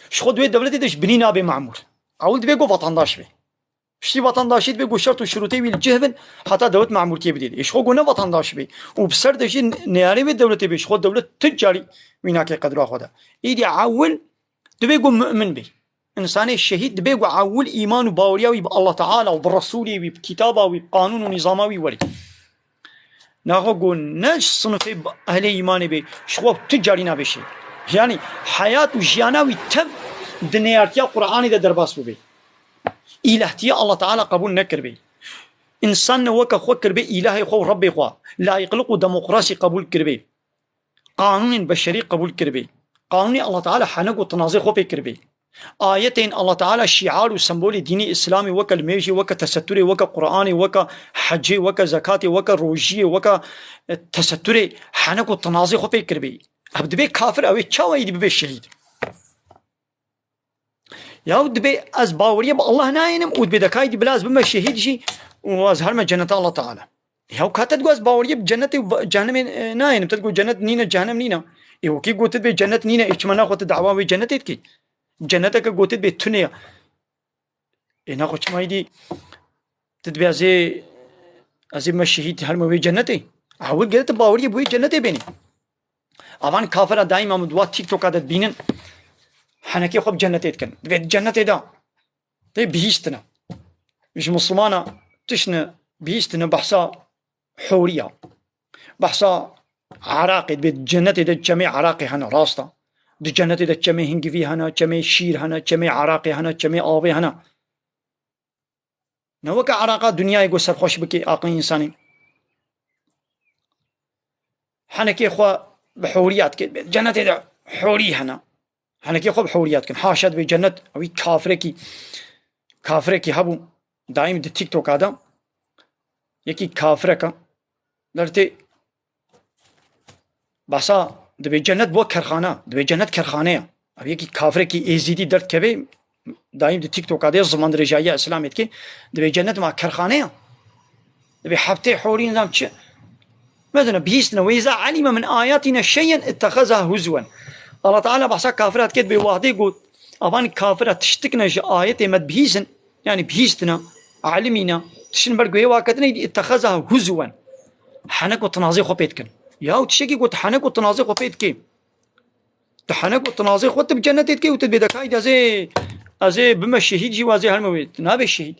ji xwe di wê dewletê de ji binî nabê memûr. Ewil divê got vatandaş bê. Piştî vatandaşî divê got şert û şirûtê wî li cih bin, heta dewlet memûrtiyê bidê. Ê ji xwe got ne vatandaş bê û bi ser de jî neyarê wê dewletê bê, ji xwe dewlet tu carî wî nake qedra xwe de. Îdî ewil divê got mu'min bê. Însanê şehîd divê got ewil îman û baweriya wî bi Allah Teala û bi Resûlê wî, bi kitaba wî, bi qanûn û nîzama wî werê. Naxwe got ne ji sinifê ehlê îmanê bê, ji xwe tu carî nabê şehîd. Yanî heyat û jiyana wî tev di neyartiya Qur'anê de derbas bûbê. Îlahtiya Allah Teala qebûl nekiribê. Însan ne weke xwe kiribê îlahê xwe û Rebbê xwe. Layiqliq û demokrasî qebûl kiribê. Qanûnên beşerî qebûl kiribê. Qanûnê Allah Teala hene ku tinazê xwe pê kiribê. Ayetên Allah Teala şiar û sembolê dînê Îslamê weke limêjê, weke teseturê, weke Qur'anê, weke hecê, weke zekatê, weke rojiyê, weke, e, teseturê hene ku tinazê xwe pê kiribê. Ev dibê kafir, ew ê çawa êdî bibe şehîd? Ya dibê ez baweriye bi Allah nayênim û dibê dekayî dî bila ez bime şehîd jî û ez herme cenneta Allah Teala. Ya ka te digot ez baweriye bi cennetê û ba-, cehennemê, e, nayênim. Te digot cennet nîne, cehennem nîne. Ê wekî got dibê cennet nîne, ê çima naxwe tu dawa wê cennetê dikî? Cenneteke got dibê tune ya. Ê naxwe çima êdî tu dibê ez ê, ez ê bime şehîd herme wê cennetê? Ewil gere tu baweriye bi wê cennetê bênî. Avan kafira daîma min di wa TikToka de dibînin, henekê xwe bi cennetê dikin. Divê di cennetê de tê bihîstine. Ji Mislimana tiştine bihîstine behsa horiya. Behsa Iraqê, divê di cennetê de çemê Iraqê hene, rast e. Di cennetê de çemê hingivî hene, çemê şîr hene, çemê Iraqê hene, çemê avê hene. Ne weke Iraqa dinyayê ku serxweş bike aqilê însanî. Henekê xwe bi horiya dike. Cennetê de horî hene. Henekê xwe bi horiya dikin. Haşa dibê cennet, ewî kafirekî, kafirekî hebû. Daîm di TikToka de. Yekî kafireke. Dertê Behsa dibê cennet bo kerxane, dibê cennet kerxane ye. Ev yekî kafirekî êzîdî derdikeve, daîm di TikToka de ziman dirêjayiya Îslamê dike, dibê cennet ma kerxane ye. Dibê heftê horî nizam çi? Medine bihîstine, "Ve izâ alime min ayatine şey'en ittehaza huzwen." Allah Teala behsa kafira dike, dibê wextê got, avan kafira tiştik ne ji ayetê me dibihîsin, yanî bihîstina, elimîna, tiştin ber guhê wa ketine, îdî ittehaza huzwen. Henek û tinazê xwe pê dikin. Ya û tiştekî ku tu henek û tinazê xwe pê dikê. Tu henek û tinazê xwe tu bi cennetê dikê û tu dibê dekayî de ez ê, ez ê bime şehîd jî û ez ê herme wê. Tu nabê şehîd.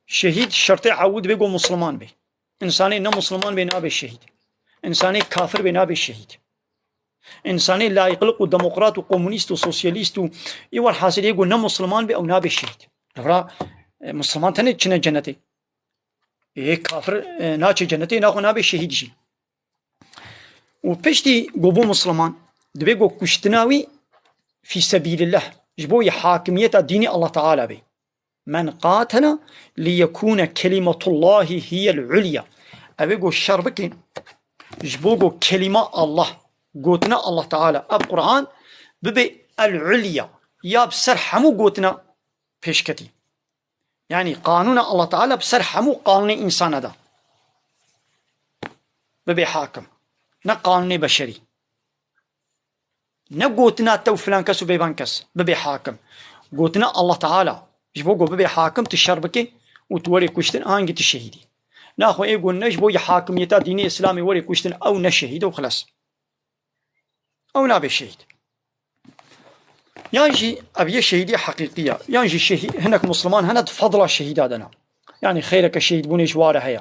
Şehîd şertê ewil dibê ku musliman bê. Însanê ne musliman bê nabe şehîd. Însanê kafir bê nabe şehîd. Însanê layiqliq û demokrat û komunîst û sosyalîst û ê werhasilê ku ne musliman bê ew nabe şehîd. Lewra, e, musliman tenê çine cenetê. Ê kafir, e, naçe cenetê, naxwe nabe şehîd jî. Û piştî ku bû musliman, dibê ku kuştina wî fî sebîlillah, ji bo yê hakimiyeta dînê Allah Teala bê. Men qatele liyekûne kelîmetullahî hiyel ulya. Ew ê ku şer bike, ji bo ku kelîma Allah, gotina Allah Teala, ev Quran, bibe el ulya, ya bi ser hemû gotina pêşketî. Yanî qanûna Allah Teala bi ser hemû qanûnê însana de bibe hakim. Ne qanûnê beşerî. Ne gotina te û filan kes û bêvan kes bibe hakim. Gotina Allah Teala, ji bo ku bibe hakim, tu şer bike û tu werê kuştin, hangî tu şehîdî. Naxwe ê got ne ji bo yê hakimiyeta dînê Îslamê werê kuştin, ew ne şehîd û xilas. Ew nabe şehîd. Yan jî ev yê şehîdî heqîqî ye. Yan jî şehî-, hinek musliman hene di fedla şehîda de ne. Yanî xeyreke şehîdbûnê ji wa re heye.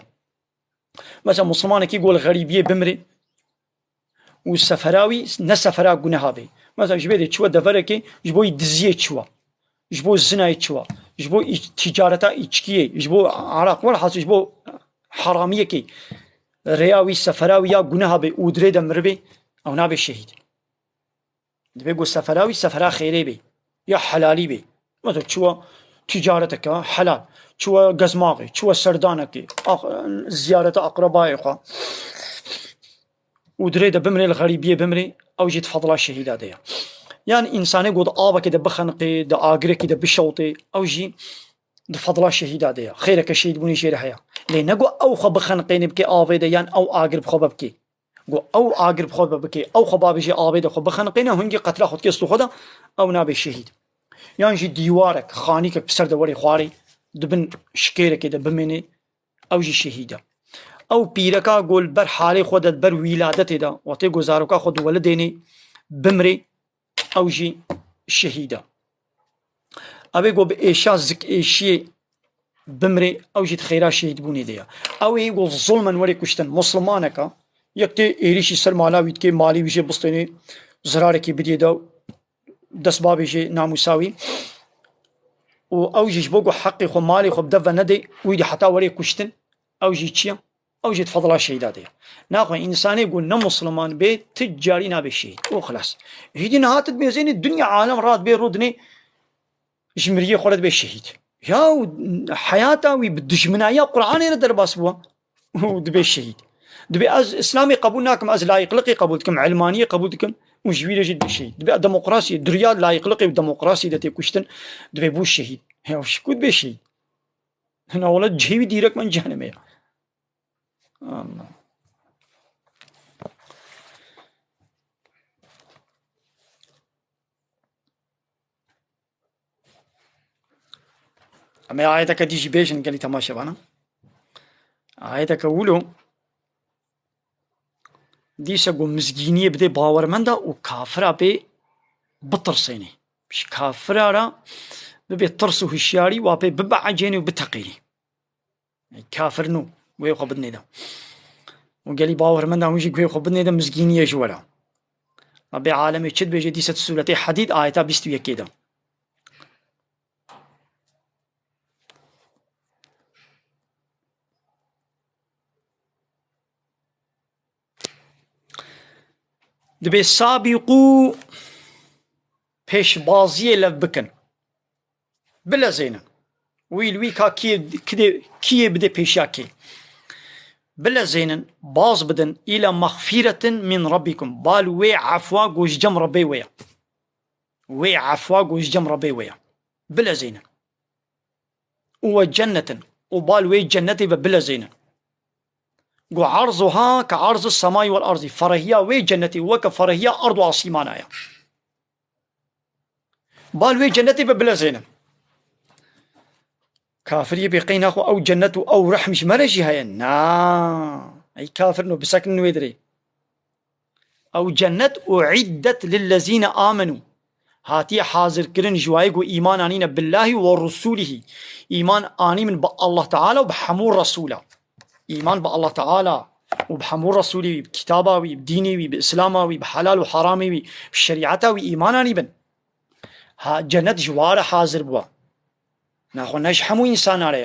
Mesela muslimanekî ku li xerîbiyê bimrê û sefera wî ne sefera guneha bê. Mesela ji bê dê çiwe deverekê ji bo yî diziyê çiwe. Ji bo zinayê çiwa, ji bo îç-, tîcareta îçkiyê, ji bo araq, welhasil ji bo heramiyekê rêya wî, sefera wî ya guneha bê û dirê de miribê, ew nabe şehîd. Dibê ku sefera wî sefera xêrê bê, ya helalî bê. Mesela çiwa ticareteke helal, çûye gezmaxê, çûye serdanekê, ax-, ziyareta aqrebayê xwe û di rê de bimrê, li xerîbiyê bimrê, ew jî di fedla şehîda de ye. Yan însanê ku di avekê de bixeniqê, di agirekî de bişewtê, ew jî di fedla şehîda de ye. Xêreke şehîdbûnê jê re heye. Lê ne ku ew xwe bixeniqênê bikê avê de yan ew agir bi xwe ve bikê. Ku ew agir bi xwe ve bikê, ew xwe bavêjê avê de xwe bixeniqêne, hingî qetla xwe dike stû xwe de, ew nabe şehîd. Yan jî dîwarek, xanîkek bi ser de werê xwarê, di bin şikêrekê de bimênê, ew jî şehîd e. Ew pîreka ku li ber halê xwe de, li ber wîladetê de, wextê ku zaroka xwe diwelidênê, bimrê, ew jî şehîd e. Ew ê ku bi êşa zik êşiyê bimrê, ew jî di xêra şehîdbûnê de ye. Ew ê ku zulmen were kuştin, muslimaneka, yek tê êrîşî ser mala wî dikê, malê wî jê bistênê, zirarekî bidiyê de, destbavê jê namûsa wî. Û ew jî ji bo ku heqê xwe, malê xwe bi dev ve nedê, wî dî heta were kuştin, ew jî çi ye? Ew jî di fedla şehîda de ye. Naxwe însanê ku ne musliman bê, ti carî nabe şehîd. Û xilas. Hîdî niha tu dibêzênî dinya alem radibê rûdinê ji miriyê xwe re dibe şehîd. Ya heyata wî bi dijminayiya Qur'anê re derbas bû û dibe şehîd. Dibe ez Îslamê qebûl nakim, ez layiqliqê qebûl dikim, ilmaniyê qebûl dikim û ji wî re jî dibe şehîd. Dibe demokrasiyê, di riya layiqliqê û demokrasiyê de tê kuştin, dibe bû şehîd. Ya ji ku dibe şehîd? Na wele cihê wî dîrek min cehennemê ye. Allah. Em ê ayeteke dî jî bêjin gelî temaşevana. Ayeteke wilo dîse ku mizgîniyê bidê bawermenda û kafira bê bitirsênê. Ji kafira re bibê tirs û hişyarî, wa pê bibeecênê û biteqînê. Kafir nû, guhê xwe bidinê de. Û gelî bawermenda hûn jî guhê xwe bidinê de, mizgîniyê ji we re. Rabbê alemê çi dibêje dîsa di sûretê Hadîd ayeta bîst û yekê de? Dibê sabîqû, pêşbaziyê lev bikin. Bilezênin. Wî li wî ka kiyê, kidê, kiyê bidê pêşiya kê. Bilezênin, baz bidin, îla mexfîretin min rabbikum. Bal wê efwa ku ji cem Rebbê wê ye. Wê efwa ku ji cem Rebbê wê ye. Bilezênin. Û we cennetin. Û bal wê cennetê ve bilezênin. Ku arzuha ke arzi semayî wel arzî. Ferehiya wê cennetê weke ferehiya erd û asîmana ye. Bal wê cennetê ve bilezênin. Kafiriyê bê qey naxwe ew cennet û ew rehm ji me re jî heye? Na. Ey kafirino, bisekinin wê dirê. Ew cennet uiddet lillezîne amenû. Hatiye hazirkirin ji wayê ku îman anîne billahî we rusûlihî. Îman anîbin bi Allah Teala û bi hemû resûla. Îman bi Allah Teala û bi hemû Resûlê wî, bi kitaba wî, bi dînê wî, bi îslama wî, bi helal û heramê wî, bi şerîeta wî îman anîbin. Ha, cennet ji wa re hazir bû. Naxwe ne ji hemû însana re ye.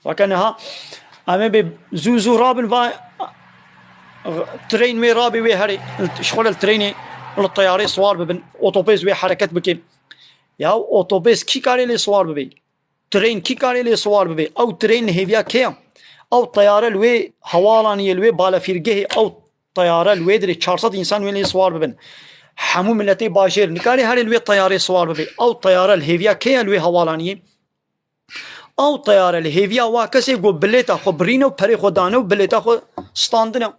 Weke niha em ê bê zû zû rabin va, treyn wê rabê wê herê, ji xwe re li treynê, li teyarê siwar bibin, otobês wê hereket bike. Ya otobês kî karê lê siwar bibe? Treyn kî karê lê siwar bibe? Ew treyn li hêviya kê ye? Ew teyare li wê hewalaniyê, li wê balefîrgehê, ew teyare li wê dirê çar sed însan wê lê siwar bibin. Hemû miletê bajêr nikare herê li wê teyarê siwar bibe. Ew teyare li hêviya kê ye li wê hewalaniyê? Ew teyare li hêviya wa kesê ku bilêta xwe birîne û perê xwe dane û bilêta xwe standine.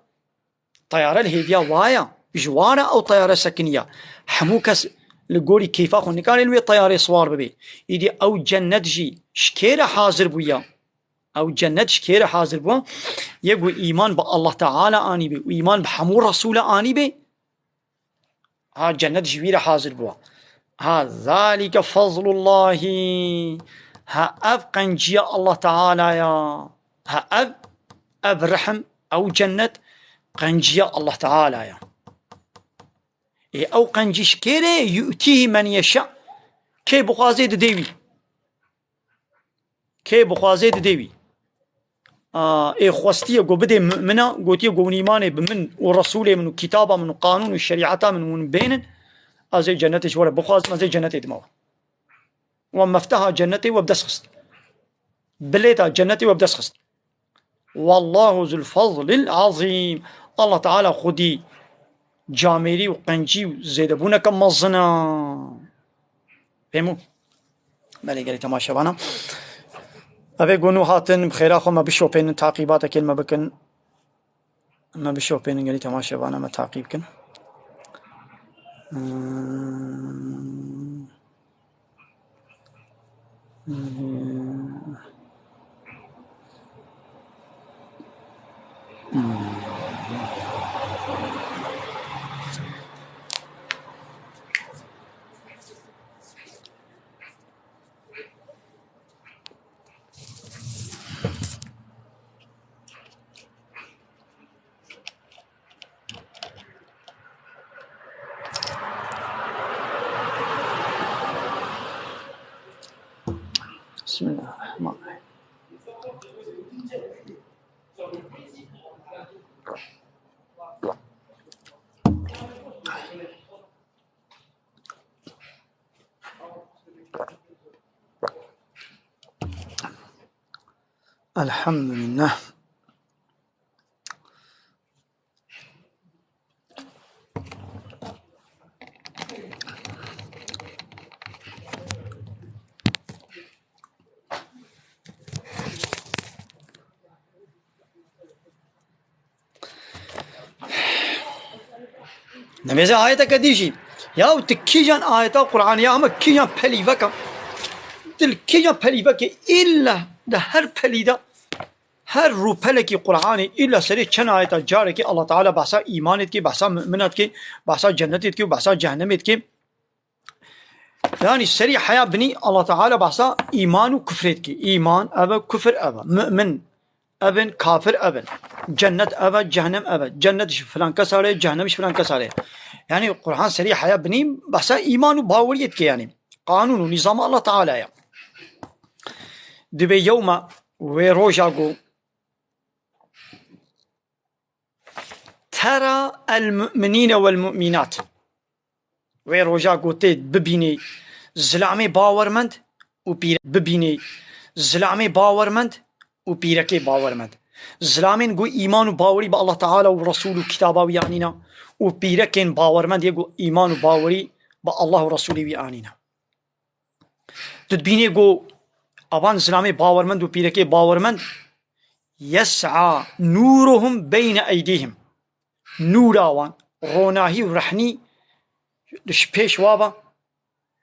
Teyare li hêviya wa ye. Ji wa re ew teyare sekiniye. Hemû kes li gorî keyfa xwe nikare li wê teyarê siwar bibe. Îdî ew cennet jî ji kê re hazir bûye? Ew cennet ji kê re hazir bû? Yê ku îman bi Allah Teala anîbe û îman bi hemû resûle anîbe, ha, cennet ji wî re hazir bû. Ha, zalike fazlullahî. Ha, ev qenciya Allah Teala ya. Ha, ev, ev rehm, ew cennet qenciya Allah Teala ya. Ê ew qencî ji kê re? Yu'tîhî men yeşa. Kê bixwazê didê wî. Kê bixwazê didê wî. A, ê xwestiye ku bidê mumina, gotiye ku hûn îmanê bi min û Resûlê min û kitaba min û qanûn û şerîeta min hûn bênin, ez ê cenetê ji we re bixwazim, ez ê cenetê dima we. We mefteha cennetê we bi dest xist. Bilêta cennetê we bi dest xist. Wallahu zul fazlil azîm. Allah Teala xwedî camêrî û qencî û zêdebûneke mezin e. Fehmû? Belê gelî temaşevana. Evê gonû hatin, bi xêra xwe me bişopênin, taqîbatekên me bikin. Me bişopênin gelî temaşevana me taqîb kin. بسم الله الرحمن الرحيم. الحمد لله. Nemêze ayeteke dî jî. Ya tu kîjan ayeta Qur'anê ya, ama kîjan pelîveka. Tu li kîjan pelîvekê, îlla di her pelî de, her rûpelekî Qur'anê, îlla serê çend ayeta carekê Allah Teala behsa îmanê dike, behsa mu'mina dike, behsa cennetê dike û behsa cehennemê dike. Yanî serî heya binî Allah Teala behsa îman û kufrê dike. Îman ev e, kufr ev e. Mu'min ev in, kafir ev in. Cennet ev e, cehennem ev e. Cennet ji filan kesa re, cehennem ji filan kesa re. Yanî Qur'an serî heya binî behsa îman û baweriyê dike yanî. Qanûn û nîzama Allah Teala ye. Dibê yewma, wê roja ku tera el mu'minîne wel mu'mînat. Wê roja ku tê bibînî zilamê bawermend û pîre-, bibînî zilamê bawermend û pîrekê bawermend. Zilamên ku îman û bawerî bi Allah Teala û Resûl û kitaba wî anîna û pîrekên bawermend yê ku îman û bawerî bi Allah û Resûlê wî anîna. Tu dibînê ku avan zilamê bawermend û pîrekê bawermend, yes'a nûruhum beyne eydîhim. Nûra wan, ronahî û rehnî li pêş wa ve,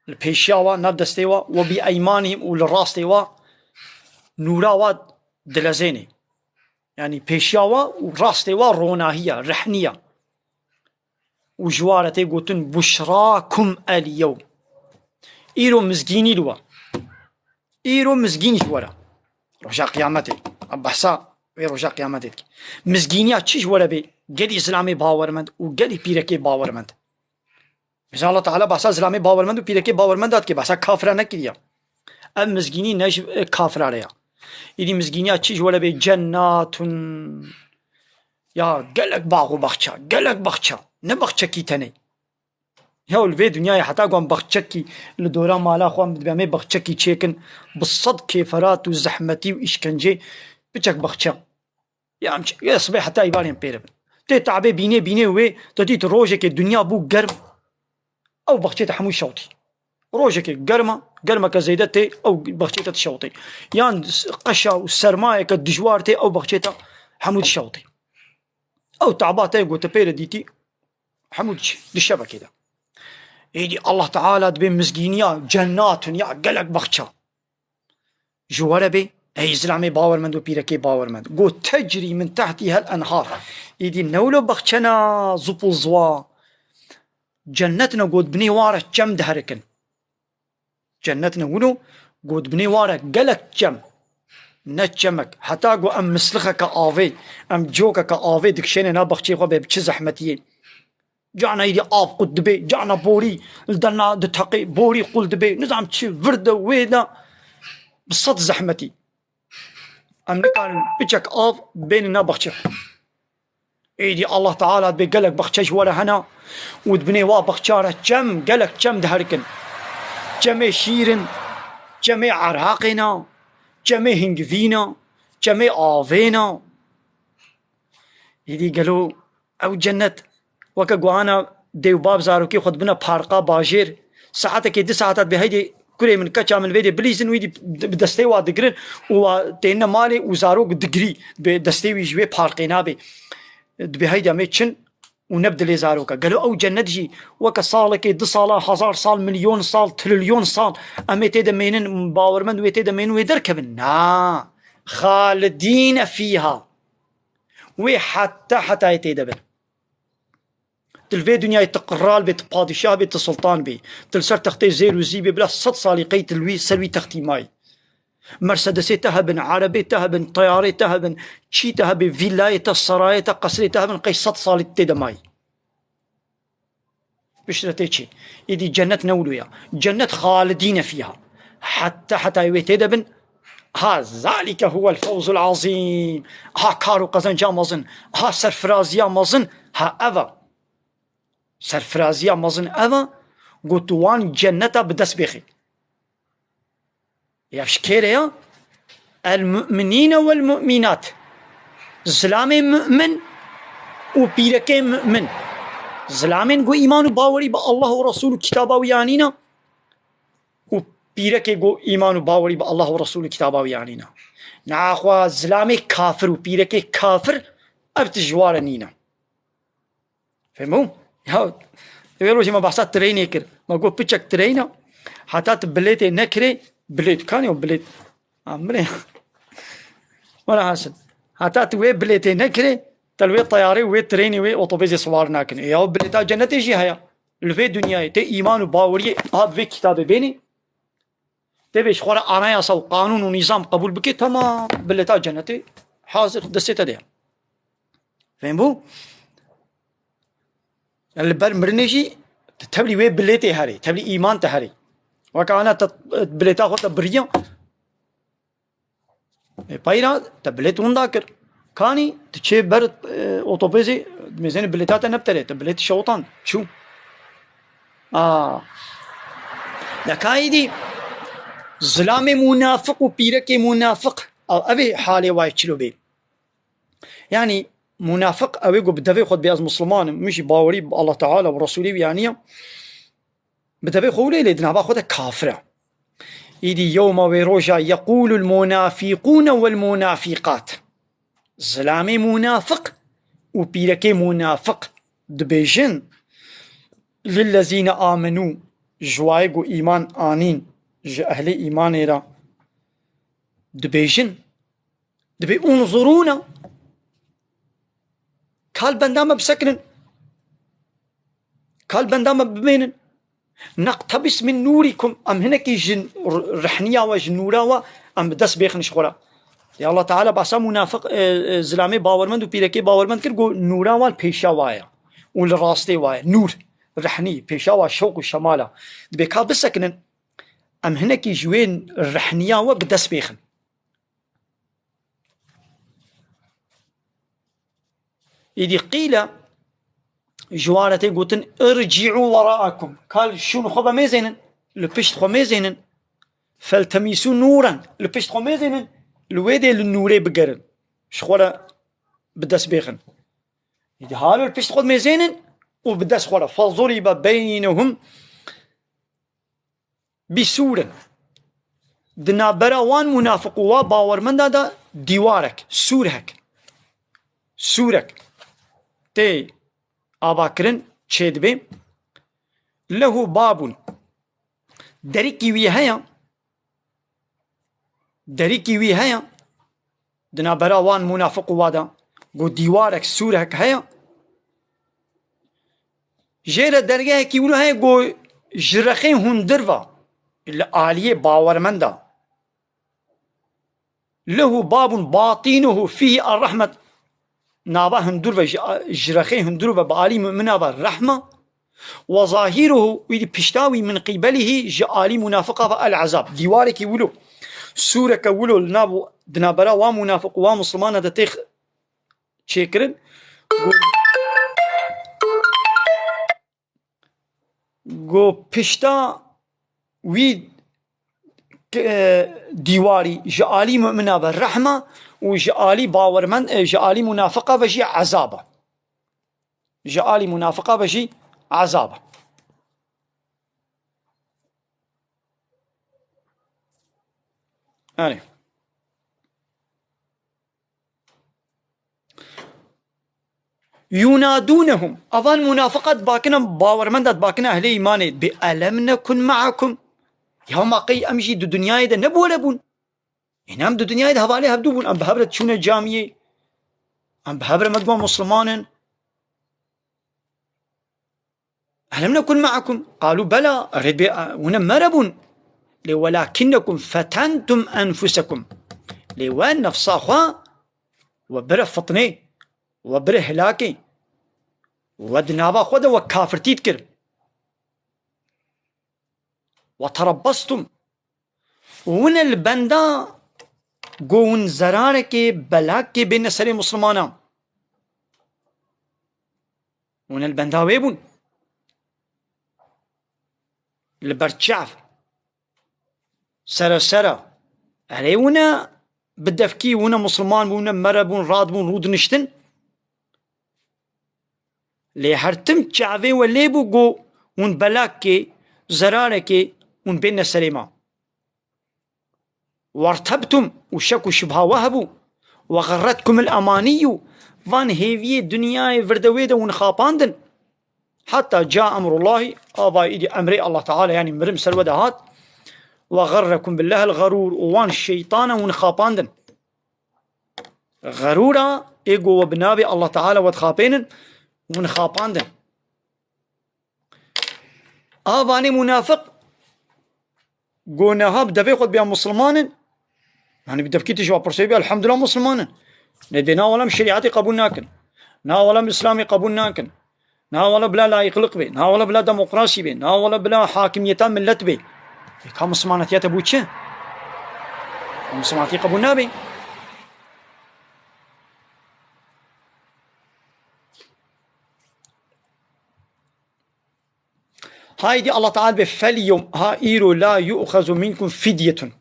li pêşiya wa, nav destê wa, we bi eymanihim û li rastê wa, nûra wa dilezênê. Yanî pêşiya wa û rastê wa ronahî ya, rehnî ya. Û ji wa re tê gotin, "Buşrakum el yewm." Îro mizgînî li we. Îro mizgînî ji we re. Roja Qiyametê. Em behsa wê roja Qiyametê dike. Mizgîniya çi ji we re bê? Gelî zilamê bawermend û gelî pîrekê bawermend. Mesela Allah Teala behsa zilamê bawermend û pîrekê bawermend dike, behsa kafira nekiriye. Ev mizgînî ne ji, e, kafira re ya. Îdî mizgîniya çi ji we re bê? Cennatun. Ya gelek bax û baxça, gelek baxça. Ne baxçekî tenê. Ya li vê dinyayê heta ku em baxçekî li dora mala xwe em dibe em ê baxçekî çêkin, bi sed kêferat û zehmetî û îşkencê piçek baxçe. Ya em çi, ya sibê heta îvarên pê re bin. Tê tabê bînê, bînê wê, tu dît rojekê dinya bû germ, ew baxçê te hemû şewtî. Rojekê germa, germeke zêde tê, ew baxçê te dişewtê. Yan s-, qeşa û sermayeke dijwar tê, ew baxçê te hemû dişewtê. Ew taba te ku tu pê re dîtî, hemû diçî, di şevekê de. Êdî Allah Teala dibê mizgîniya cennatun ya gelek baxça. Ji we re bê, ey zilamê bawermend û pîrekê bawermend. Got, "Tecrî min tehtî hel enhar." Îdî ne wilo baxçena zûp û ziwa. Cennet ne got, binê wa re çem diherikin. Cennet ne wilo got, binê wa re gelek çem. Ne çemek. Heta ku em mislixeke avê, em cokeke avê dikişêne na baxçê xwe bê bi çi zehmetiyê. Cana êdî av qut dibê, cana borî li derna diteqê, borî qul dibê, nizam çi vir de wê de bi sed zehmetî. Em nikarin piçek av bênin na baxçê xwe. Êdî Allah Teala dibê gelek baxçe ji we re hene û di binê wa baxça re çem, gelek çem diherikin. Çemê şîrin, Çemê Iraqê na, çemê Hingivî na, çemê avê na. Îdî gelo ew cennet weke guhana dê û bab zarokê xwe dibine parqa bajêr, saetekê du saeta dibê heydê kurê min, keça min vêdê bilîzin, wî dî bi destê wa digirin û wa tênine malê û zarok digirî, dibê destê wî ji wê parqê nabê. Dibê heydê em ê çin û ne bi dilê zaroka. Gelo ew cennet jî weke salekê, du sala, hezar sal, milyon sal, trilyon sal em ê tê de mênin, bawermend wê tê de mênin, wê derkevin? Na. Xalidîne fîha. Wê heta hetayê tê de bin. Tu li vê dinyayê tu qral bê, tu padîşah bê, tu sultan bê. Tu li ser textê zêr û zî bê, bila sed salî qey tu li wî, ser wî textî mayî. Mercedesê te hebin, erebê te hebin, teyarê te hebin, çî te hebê, vîlayê te, serayê te, qesrê te hebin, qey sed salî tu tê de mayî. Piştre tê çi? Îdî cennet ne wilo ya. Cennet xalidîne fîha. Heta, heta wê tê de bin. Ha, zalike huwel fewzul azîm. Ha, kar û qezenca mezin. Ha, serfiraziya mezin. Ha, eva. Serfiraziya mezin eva. Got tu wan cenneta bi dest bêxî. Ya ji kê re ya? El mu'minîne wel mu'mînat. Zilamê mu'min û pîrekê mu'min. Zilamên ku îman û bawerî bi Allah û Resul û kitaba wî anîne û pîrekê ku îman û bawerî bi Allah û Resul û kitaba wî anîne. Naxwe zilamê kafir û pîrekê kafir ev tişt ji wa re nîne. Fehmû? Ya, wê rojê me behsa treynê kir. Me got piçek treyna, heta tu bilêtê nekirê, bilêt, kanî o bilêt? Ha, mirê. Wela hasil. Heta tu wê bilêtê nekirê, te li wê teyarê, wê treynê, wê otobêsê siwar nakin. Ya, o bilêta cennetê jî heye. Li vê dinyayê tê îman û baweriyê, ha, bi vê kitabê bênî. Tê vê ji xwe re anayasa û qanûn û nîzam qebûl bike, temam, bileta cennetê hazir destê te de ye. Fêm bû? Li ber mirinê jî tu tevlî wê bilêtê herê, tevlî îman te herê. Weke ana te bilêta xwe te biriya. Ê, peyra te bilêt winda kir. Kanî tu çê ber, e, otobêsê, mêzênê bilêta te ne bi te re, te bilêt şewtan. Çû. A. Deka êdî zilamê munafiq û pîrekê munafiq, ev, ev ê halê wayê çilo bê. Yanî munafiq ew ê ku bi devê xwe dibê ez Musliman im, min jî bawerî bi Allah Teala û Resulê wî aniye. Bi devê xwe wile lê di nava xwe de kafir e. Îdî yewma wê roja yeqûlul munafîqûne wel munafîqat. Zilamê munafiq û pîrekê munafiq dibêjin, lillezîne amenû, ji wayê ku îman anîn, ji ehlê îmanê re dibêjin, dibê unzurûne, kal benda me bisekinin. Kal benda me bimênin. Neqtebis min nûrikum. Em hinekî ji r-, rehniya we, ji nûra we, em bi dest bêxin ji xwe re. Ya Allah Teala behsa munafiq, e, e, zilamê bawermend û pîrekê bawermend kir, got nûra we li pêşa we ye. Û li rastê we ye. Nûr, rehnî, pêşa we şewq û şemala. Dibê ka bisekinin, em hinekî ji wê rehniya we bi dest bêxin. Îdî qîle ji wan re tê gotin, "Ircî'û wera'akum." Kal şûn xwe ve mêzênin, li pişt xwe mêzênin. "Feltemîsû nûren." Li pişt xwe mêzênin, li wê dê li nûrê bigerin. Ji xwe re bi dest bêxin. Îdî halo li pişt xwe mêzênin û bi dest xwe re. "Fezuribe beynehum." Bî sûr in. Di navbera wan munafiq û wa bawermenda de dîwarek, sûrhek, sûrek tê avakirin, çêdibe. Lehu babun. Derikî wî heye. Derikî wî heye. Di navbera wan munafiq û wa de ku dîwarek, sûrek heye. Jê re dergehekî wilo heye ku ji rexê hundir ve li aliyê bawermenda. Lehu babun batinuhu fîhî er-rehmet. Nava hundur ve ji, ji rexê hundur ve bi alî mumina ve rehma. Ve zahiruhu, wî di pişta wî, min qîbelihî, ji alî munafiqa ve el-ezab. Dîwarekî wilo, sûreke wilo li nav, di navbera wa munafiq û wa muslimana de tê çêkirin. Go, go pişta wî k-, e, dîwarî, ji alî mumina ve rehma û ji alî bawermend, e, ji alî munafiqa ve jî ezab e. Ji alî munafiqa ve jî ezab e. Erê. Yunadûnehum. Avan munafiqa dibakine, bawermenda dibakine ehlê îmanê. Bi elem nekun me'akum. Ya ma qey em jî di dinyayê de ne bi we re bûn? Ên em di dinyayê de hevalê hevdû bûn. Em bi hev re diçûne camiyê. Em bi hev re me digot Musliman in. Elem nekun me'akum. Qalû bela. Erê bê, hûn em me re bûn. Lê welakinnekum fetentum enfusekum. Lê we nefsa xwe we bire fitnê, we bire hilakê, we di nava xwe de we kafirtî dikir. Ve terebbestum. Hûn li benda ku hûn zerarekê, belakê bêne serê Muslimana. Hûn li benda wê bûn. Li ber çav. Sere sere. Erê hûn e bi devkî, hûn e Musliman bûn, hûn e me re bûn, radibûn, rûdiniştin. Lê her tim çavê we lê bû ku hûn belakê, zerarekê hûn bêne serê me. Wertebtum, û şek û şibha we hebû. Ve xerretkumul emanîyû, van hêviyê dinyayê virdewê de hûn xapandin. Heta ca emrullahî, ava îdî emrê Allah Teala, yanî mirin ser we de hat. Ve xerrekum billahil xerûr, û wan şeytana hûn xapandin. Xerûra, ê ku we bi navê Allah Teala we dixapênin, hûn xapandin. A vanê munafiq, ku niha bi devê xwe dibiya Musliman in, yanî bi devkî tu ji wa pirsê bî, elhamdulillah Musliman in. Lê dê na wela em şerîetê qebûl nakin. Na wela em Îslamê qebûl nakin. Na wela bila layîqlik bê. Na wela bila demokrasî bê. Na wela bila hakimiyeta millet bê. Ê ka Muslimanetiya te bû çi? Muslimanetî qebûl nabê. Haydî Allah Teala bê, "Fel yewm", ha îro, "la yu'xazu minkum fidyetun."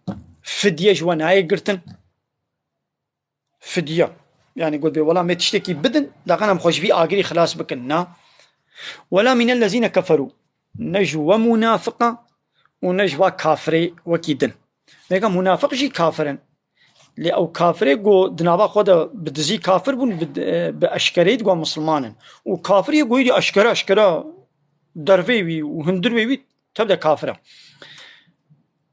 Fidye ji we nayê girtin. Fidye. Yanî got bê, "Wela me tiştekî bidin, daxan em xwe ji vî agirî xilas bikin." Na. "Wela minellezîne keferû." Ne ji we munafiqa û ne ji wa kafirê wekî din. Vêga munafiq jî kafir in. Lê ew kafirê ku di nava xwe de bi dizî kafir bûn, bi, bi eşkereyî digot Musliman in. Û kafirê ku êdî eşkere, eşkere dervê wî û hundirvê wî tev de kafir e.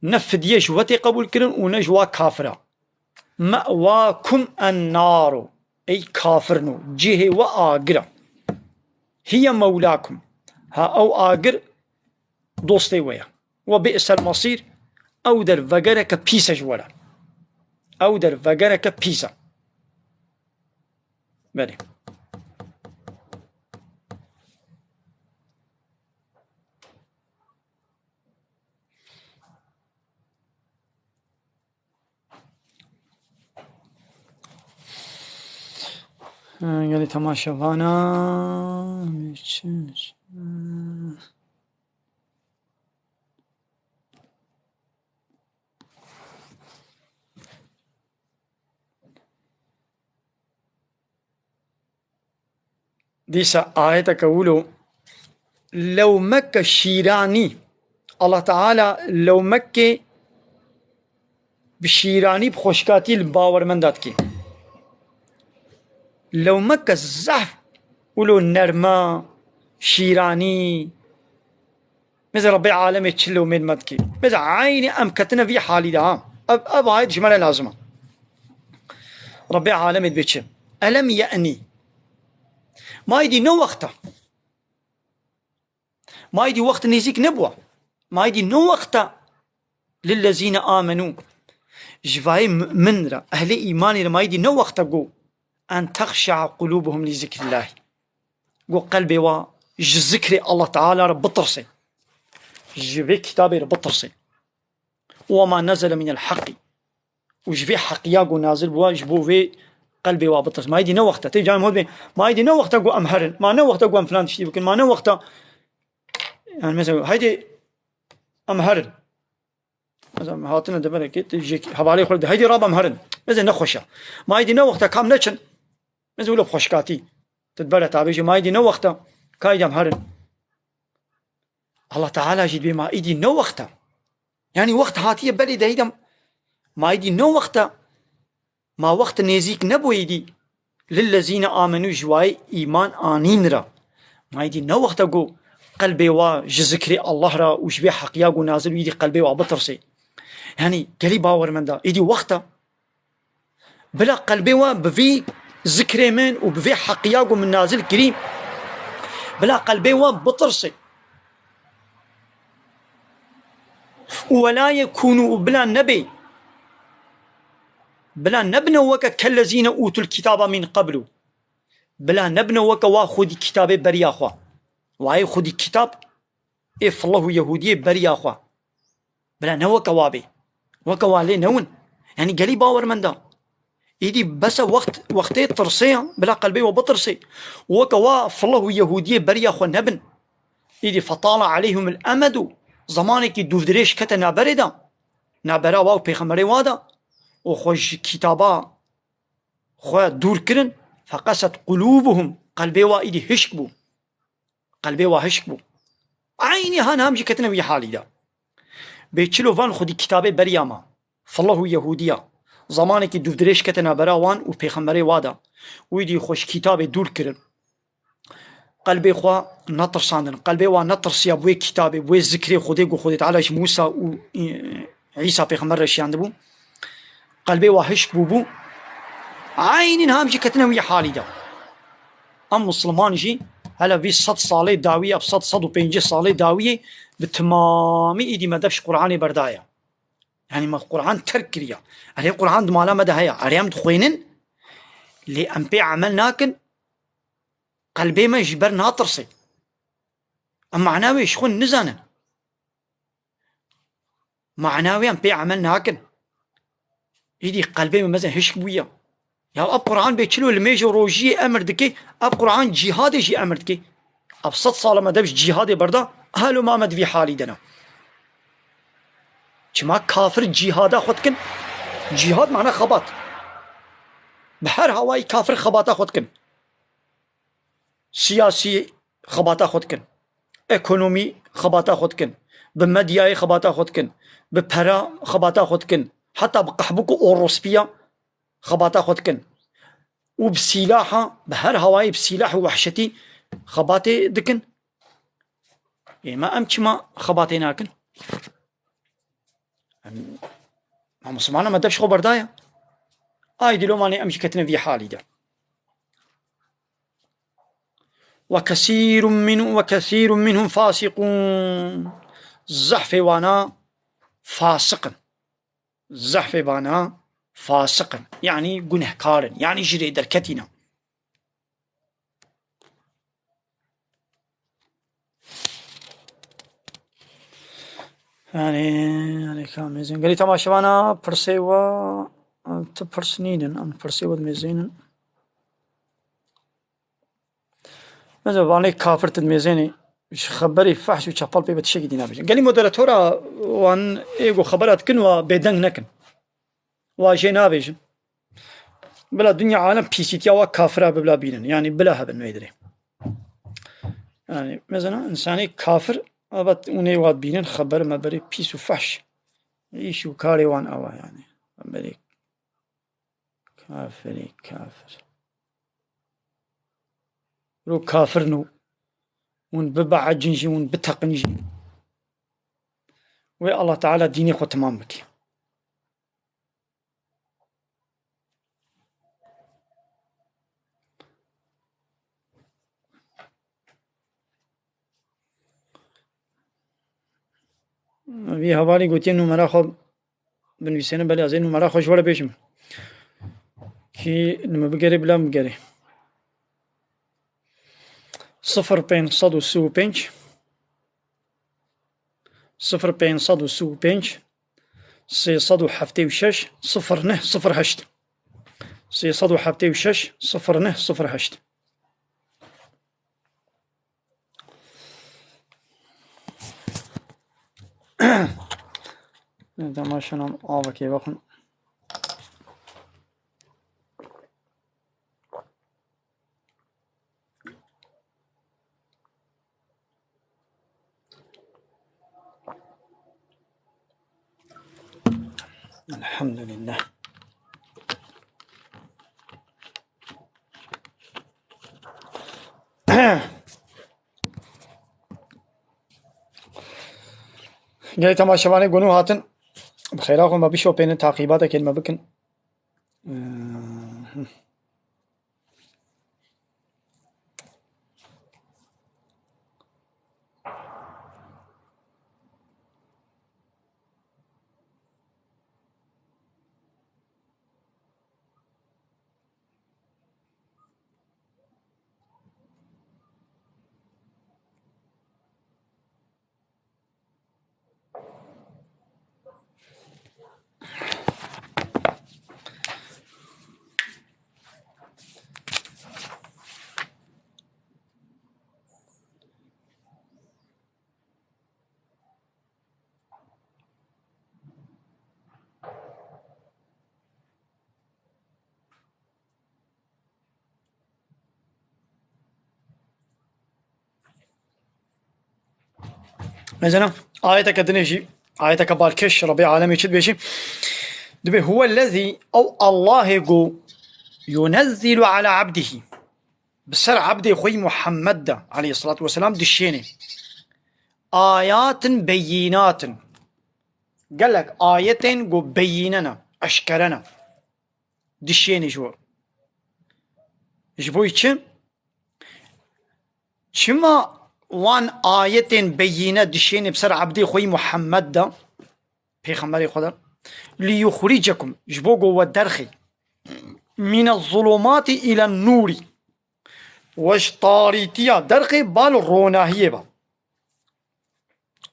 Ne fidye ji we tê qebûl kirin û ne ji wa kafir e. Me'wakum en-naru. Ey kafirno, cihê we agir e. Hiye mewlakum. Ha ew agir dostê we ye. Ve bi'sel masîr, ew der vegereke pîs e ji we re. Ew der vegereke pîs e. Belê. Gelî temaşevana. Dîsa ayeteke wilo, lewmeke şîranî. Allah Teala lewmekê bi şîranî, bi xweşkatî li bawermenda dikê. Lewmeke zehf wilo nerma, şîranî, Mêze Rebbê alemê çi lewmên me dikî. Mêze eynî em ketine vî halî de ha. Ev, ev ayet ji me re lazim e. Rebbê alemê dibê çi? Elem ye'nî. Ma êdî ne wext e. Ma êdî wext nêzîk nebûwa. Ma êdî ne wext e. Lillezîne amenû. Ji vayê mu'min re, ehlê îmanê re ma êdî ne wext e ku en texşe'a qulûbuhum li zikrillahî. Ku qelbê wa ji zikrê Allah Teala re bitirsê. Ji vê kitabê re bitirsê. Û ma nezele minel heqî. Û ji vê heqiya ku nazil bûwa, ji bo vê qelbê wa bitirsê. Ma êdî ne wext e. Tê carê min got bê, ma êdî ne wext e ku em herin. Ma ne wext e ku em filan tiştî bikin. Ma ne wext e. Yani mesela, haydê em herin. Mesela hatine deverekê, tu ji hevalê xwe de, "Heydî rabe em herin." Mesela nexweş e. Ma êdî ne wext e, kam neçin. Mesela wilo bi xweşkatî. Tu dibere tabê jî, "Ma êdî ne wext e, ka êdî em herin." Allah Teala jî dibê, "Ma êdî ne wext e." Yani wext hatiye belê de êdî em, ma êdî ne wext e. Ma wext nêzîk nebû êdî. Lillezîne amenû, ji wayê îman anîn re. Ma êdî ne wext e ku qelbê wa ji zikrê Allah re û ji vê heqiya ku nazil bû êdî qelbê wa bitirsê. Yani gelî bawermenda, êdî wext e. Bila qelbê wa bi vî zikrê min û bi vê heqiya ku min nazil kirî, bila qelbê wa bitirsê. Û wela yekûnû, û bila nebê, bila nebine weke kellezîne ûtul kitaba min qeblu. Bila nebine weke wa xwedî kitabê beriya xwe. Wayê xwedî kitab ê filih û yehûdiyê beriya xwe. Bila ne weke wa bê. Weke wa lê newin. Yani gelî bawermenda. Êdî bes e wext, wextê tirsê ya, bila qelbê we bitirsê. Weke wa filih û yehûdiyê beriya xwe nebin. Êdî fetala aleyhimul emedu, zemanekî dûvdirêj kete naberê de, nabera wa û pêxemberê wa de, û xwe ji kitaba xwe dûr kirin, feqeset qulûbuhum, qelbê wa êdî hişk bû. Qelbê wa hişk bû. Eynî han ham jî ketine wî halî de. Bê çilo van xwedî kitabê beriya ma. Filih û Yehûdiya. Zemanekî dûvdirêj kete nabera wan û pêxemberê wa de. Wî dî xwe ji kitabê dûr kirin. Qelbê xwe netirsandin. Qelbê wa netirsiya bi wê kitabê, bi wê zikrê Xwedê ku Xwedê Teala ji Mûsa û, e, Îsa pêxember re şiyandibû. Qelbê wa hişk bûbû. Eynîn ham jî ketine wî halî de. Em Misliman jî hele vî sed salê dawî, ev sed, sed û pêncî salê dawiyê bi timamî êdî me dev ji Qur'anê berdaye. Yani me Qur'an terk kiriye. Erê Qur'an di mala me de heye. Erê em dixwênin, lê em pê emel nakin. Qelbê me ji ber natirsê. Em mana wê ji xwe nizanin. Mana wê em pê emel nakin. Êdî qelbê me mezin hişk bûye. Ya ev Qur'an bê çilo limêj û rojiyê emir dike, ev Qur'an cîhadê jî emir dike. Ev sed sala me dev ji cîhadê berda, halo ma me di vî halî de ne. Çima kafir cîhada xwe dikin? Cîhad mana xebat. Bi her hawayî kafir xebata xwe dikin. Siyasî xebata xwe dikin. Ekonomî xebata xwe dikin. Bi medyayê xebata xwe dikin. Bi pera xebata xwe dikin. Heta bi qehbûk û orospiya xebata xwe dikin. Û bi sîlaha, bi her hawayê bi sîlah û wehşetî xebatê dikin. Ê me em çima xebatê nakin? Em, em Mislimana me dev ji xwe berdaye. Ay dîlo manê em jî ketine vî halî de. Ve kesîrun min, ve kesîrun minhum fasîqûn. Zehfê wana fasiq in. Zehfê wana fasiq in. Yanî gunehkar in. Yanî ji rê derketî ne. Yani, yani ka mêzin. Gelî temaşevana pirsê we, tu pirs nînin, em pirsê we dimêzînin. Mesela vanê kafir tu dimêzênî, ji xeberî fehş û çepal pê ve tiştekî dî nabêjin. Gelî moderatora wan ê ku xebera dikin wa bêdeng nekin. Wa jê nabêjin. Bila dinya alem pîsîtiya wa kafira bibla bînin. Yani bila hebin wê dirê. Yani mesela insanê kafir, ebat û nê wa bînin xeber meberê pîs û fehş. Îş û karê wan ewa yani. Xeberê kafirê kafir. Ro kafir no. Hûn bibeecin jî, hûn biteqin jî. Wê Allah Teala dînê xwe temam bike. Vî hevalî gotiye numera xwe binivîsêne, belê ez ê numera xwe ji we re bêjim. Kî li min bigerê, bila min bigerê. Sifir pênc sed û sî û pênc, sifir pênc sed û sî û pênc, sê sed û heftê û şeş, sifir neh sifir heşt. Sê sed û heftê û şeş, sifir neh sifir heşt. Temaşenan avekê vexwin. Elhamdülillah. Gelê temaşevanê gunû hatin. Bi xêra xwe me bişopênin, taqîbatekê me bikin. Mesela ayeteke dinê jî, ayeteke balkêş, Rebbê alemê çi dibêjî? Dibê huwellezî, ew Allahê ku yunezzilu ala abdihî, bi ser abdê xwe yî Muhammed de aleyhissalatu vesselam dişênê. Ayatin beyînatin. Gelek ayetên ku beyîne ne, eşkere ne. Dişênê ji we. Ji bo çi? Çima wan ayetên beyîne dişênê bi ser abdê xwe yî Muhammed de, pêxemberê xwe de? Liyuxricekum, ji bo ku we derxê. Mine zulumati île nûrî. We ji tarîtiya derxê bal ronahiyê be.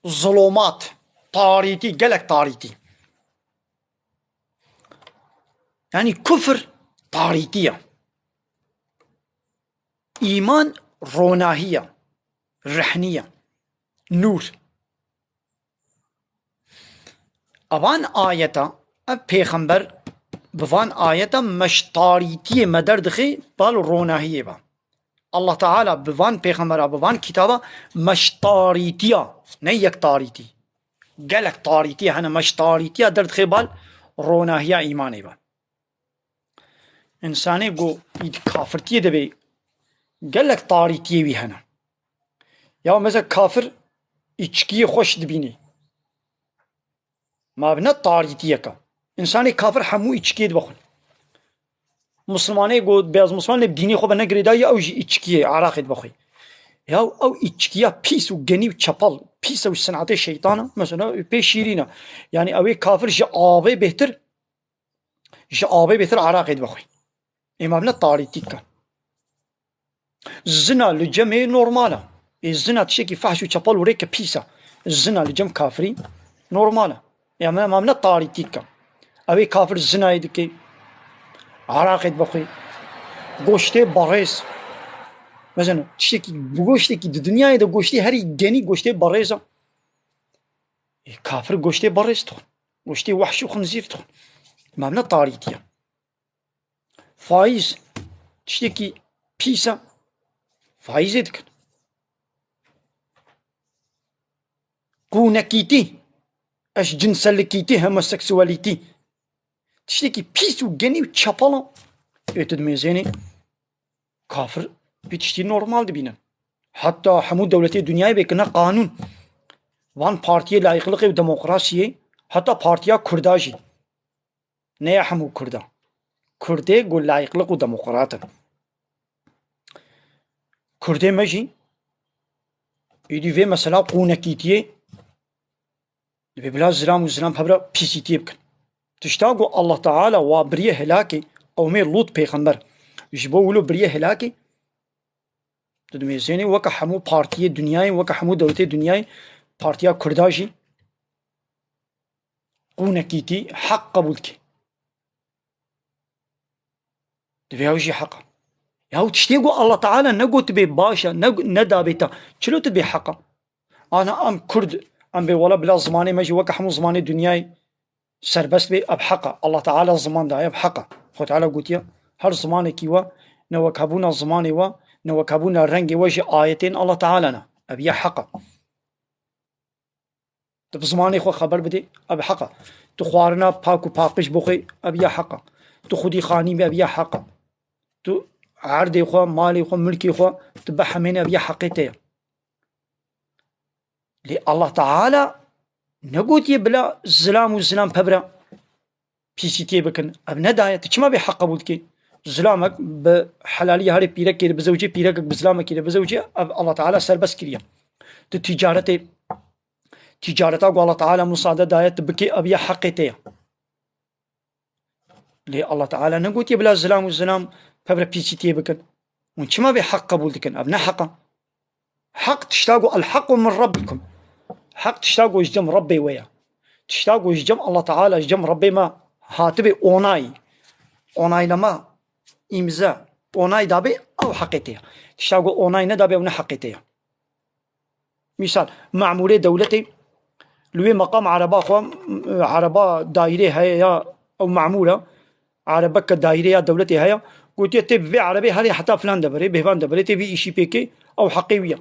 Zulumat, tarîtî, gelek tarîtî. Yanî kufr tarîtî ye. Îman ronahî ye, rehnî ye, nûr. Evan ayeta, ev pêxember bi van ayeta me ji tarîtiyê me derdixe bal ronahiyê ve. Allah Teala bi van pêxembera, bi van kitaba me ji tarîtiya, ne yek tarîtî, gelek tarîtî hene, me ji tarîtiya derdixe bal ronahiya îmanê ve. Însanê ku î di kafirtiyê de be, gelek tarîtiyê wî hene. Ya mesela kafir îçkiyê xweş dibînî. Ma bi ne tarîtiyeke. Însanê kafir hemû îçkiyê dibe xwe. Muslimanê ku beyaz musliman lê bi dînê xwe ve ne girêdayî, ew jî îçkiyê, eraqê dibe xwe. Ya ew îçkiya pîs û genî û çepal, pîs ew ji sinetê şeytan e, mesela pê şîrîn e. Yanî ew ê kafir ji avê bêhtir, ji avê bêhtir eraqê dibe xwe. Ê ma bi ne tarîtî dike. Zina li cem ê normal e. Ê zina tiştekî fehş û çepal û rêke pîs e. Zina li cem kafirî normal e. Ê ma, ma bi ne tarîtî dike. Ew ê kafir zinayê dike. Eraqê dibe xwe. Goştê berêz. Mesela tiştekî, goştekî di dinyayê de goştê herî genî goştê berêz e. Ê kafir goştê berêz dixwin. Goştê wehş û xinzîr dixwin. Ma bi ne tarîtî ye. Faîz tiştekî pîs e. Faîzê dikin. Qûnekîtî, eşcinsellikîtî, homoseksualîtî. Tiştekî pîs û genî û çepal e. Ê tu dimêzênî kafir vî tiştî normal dibînin. Heta hemû dewletê dinyayê bê kirine qanûn. Van partiyê layîqliqê û demokrasiyê, heta partiya Kurda jî. Ne ya hemû Kurda. Kurdê ku layîqliq û demokrat in. Kurdê me jî êdî vê mesela qûnekîtiyê dibê bila zilam û zilam hevra pîsîtiyê bikin. Tişta ku Allah Teala wa biriye helakê, qewmê Lût pêxember ji bo wilo biriye helakê, tu dimêzênê weke hemû partiyê dinyayê, weke hemû dewletê dinyayê, partiya Kurda jî qûnekîtî heq qebûl dike. Divê ew jî heq e. Ya ew tiştê ku Allah Teala negot bê baş e, ne, nedabê te. Çilo tu bê heq e? Ana em Kurd, em bê wela bila zimanê me jî weke hemû zimanê dinyayê. serbest bê, ev heq e. Allah Teala ziman daye, ev heq e. Xwe Teala gotiye, her zimanekî we, ne wek hebûna zimanê we, ne wek hebûna rengê we ji ayetên Allah Teala ne. Ev ya heq e. Tu bi zimanê xwe xeber bidê, ev heq e. Tu xwarina pak û paqij bixwê, ev ya heq e. Tu xwedî xanî bî, ev ya heq e. Tu erdê xwe, malê xwe, milkê xwe, tu bihemênî, ev ya heqê te ye. Lê Allah Teala negotiye bila zilam û zilam pevre pîsîtiyê bikin. Ev nedaye. Tu çima vê heq qebûl dikî? Zilamek bi helaliya herê pîrekê re bizewicê, pîrekek bi zilamekî re bizewicê, ev Allah Teala serbest kiriye. Tu ticaretê, ticareta ku Allah Teala musade daye tu bikî, ev ya heqê te ye. Lê Allah Teala negotiye bila zilam û zilam pevre pîsîtiyê bikin. Hûn çima vê heq qebûl dikin? Ev ne heq e. Heq tişta ku el-hequ min rabbikum. Heq tişta ku ji cem Rebbê we ye. Tişta ku ji cem Allah Teala, ji cem Rebbê me hatibe, onay. Onaylama, îmze, onay dabe, ew heqê te ye. Tişta ku onay nedabe, ew ne heqê te ye. Mîsal, memûrê dewletê li wê meqam ereba xwe, ereba daîrê heye ya ew memûr e, erebeke daîrê ya dewletê heye, gotiye, "Tê bi vê erebê herê heta filan deverê, bêvan deverê, tê vî îşî pê kê, ew heqê wî ye."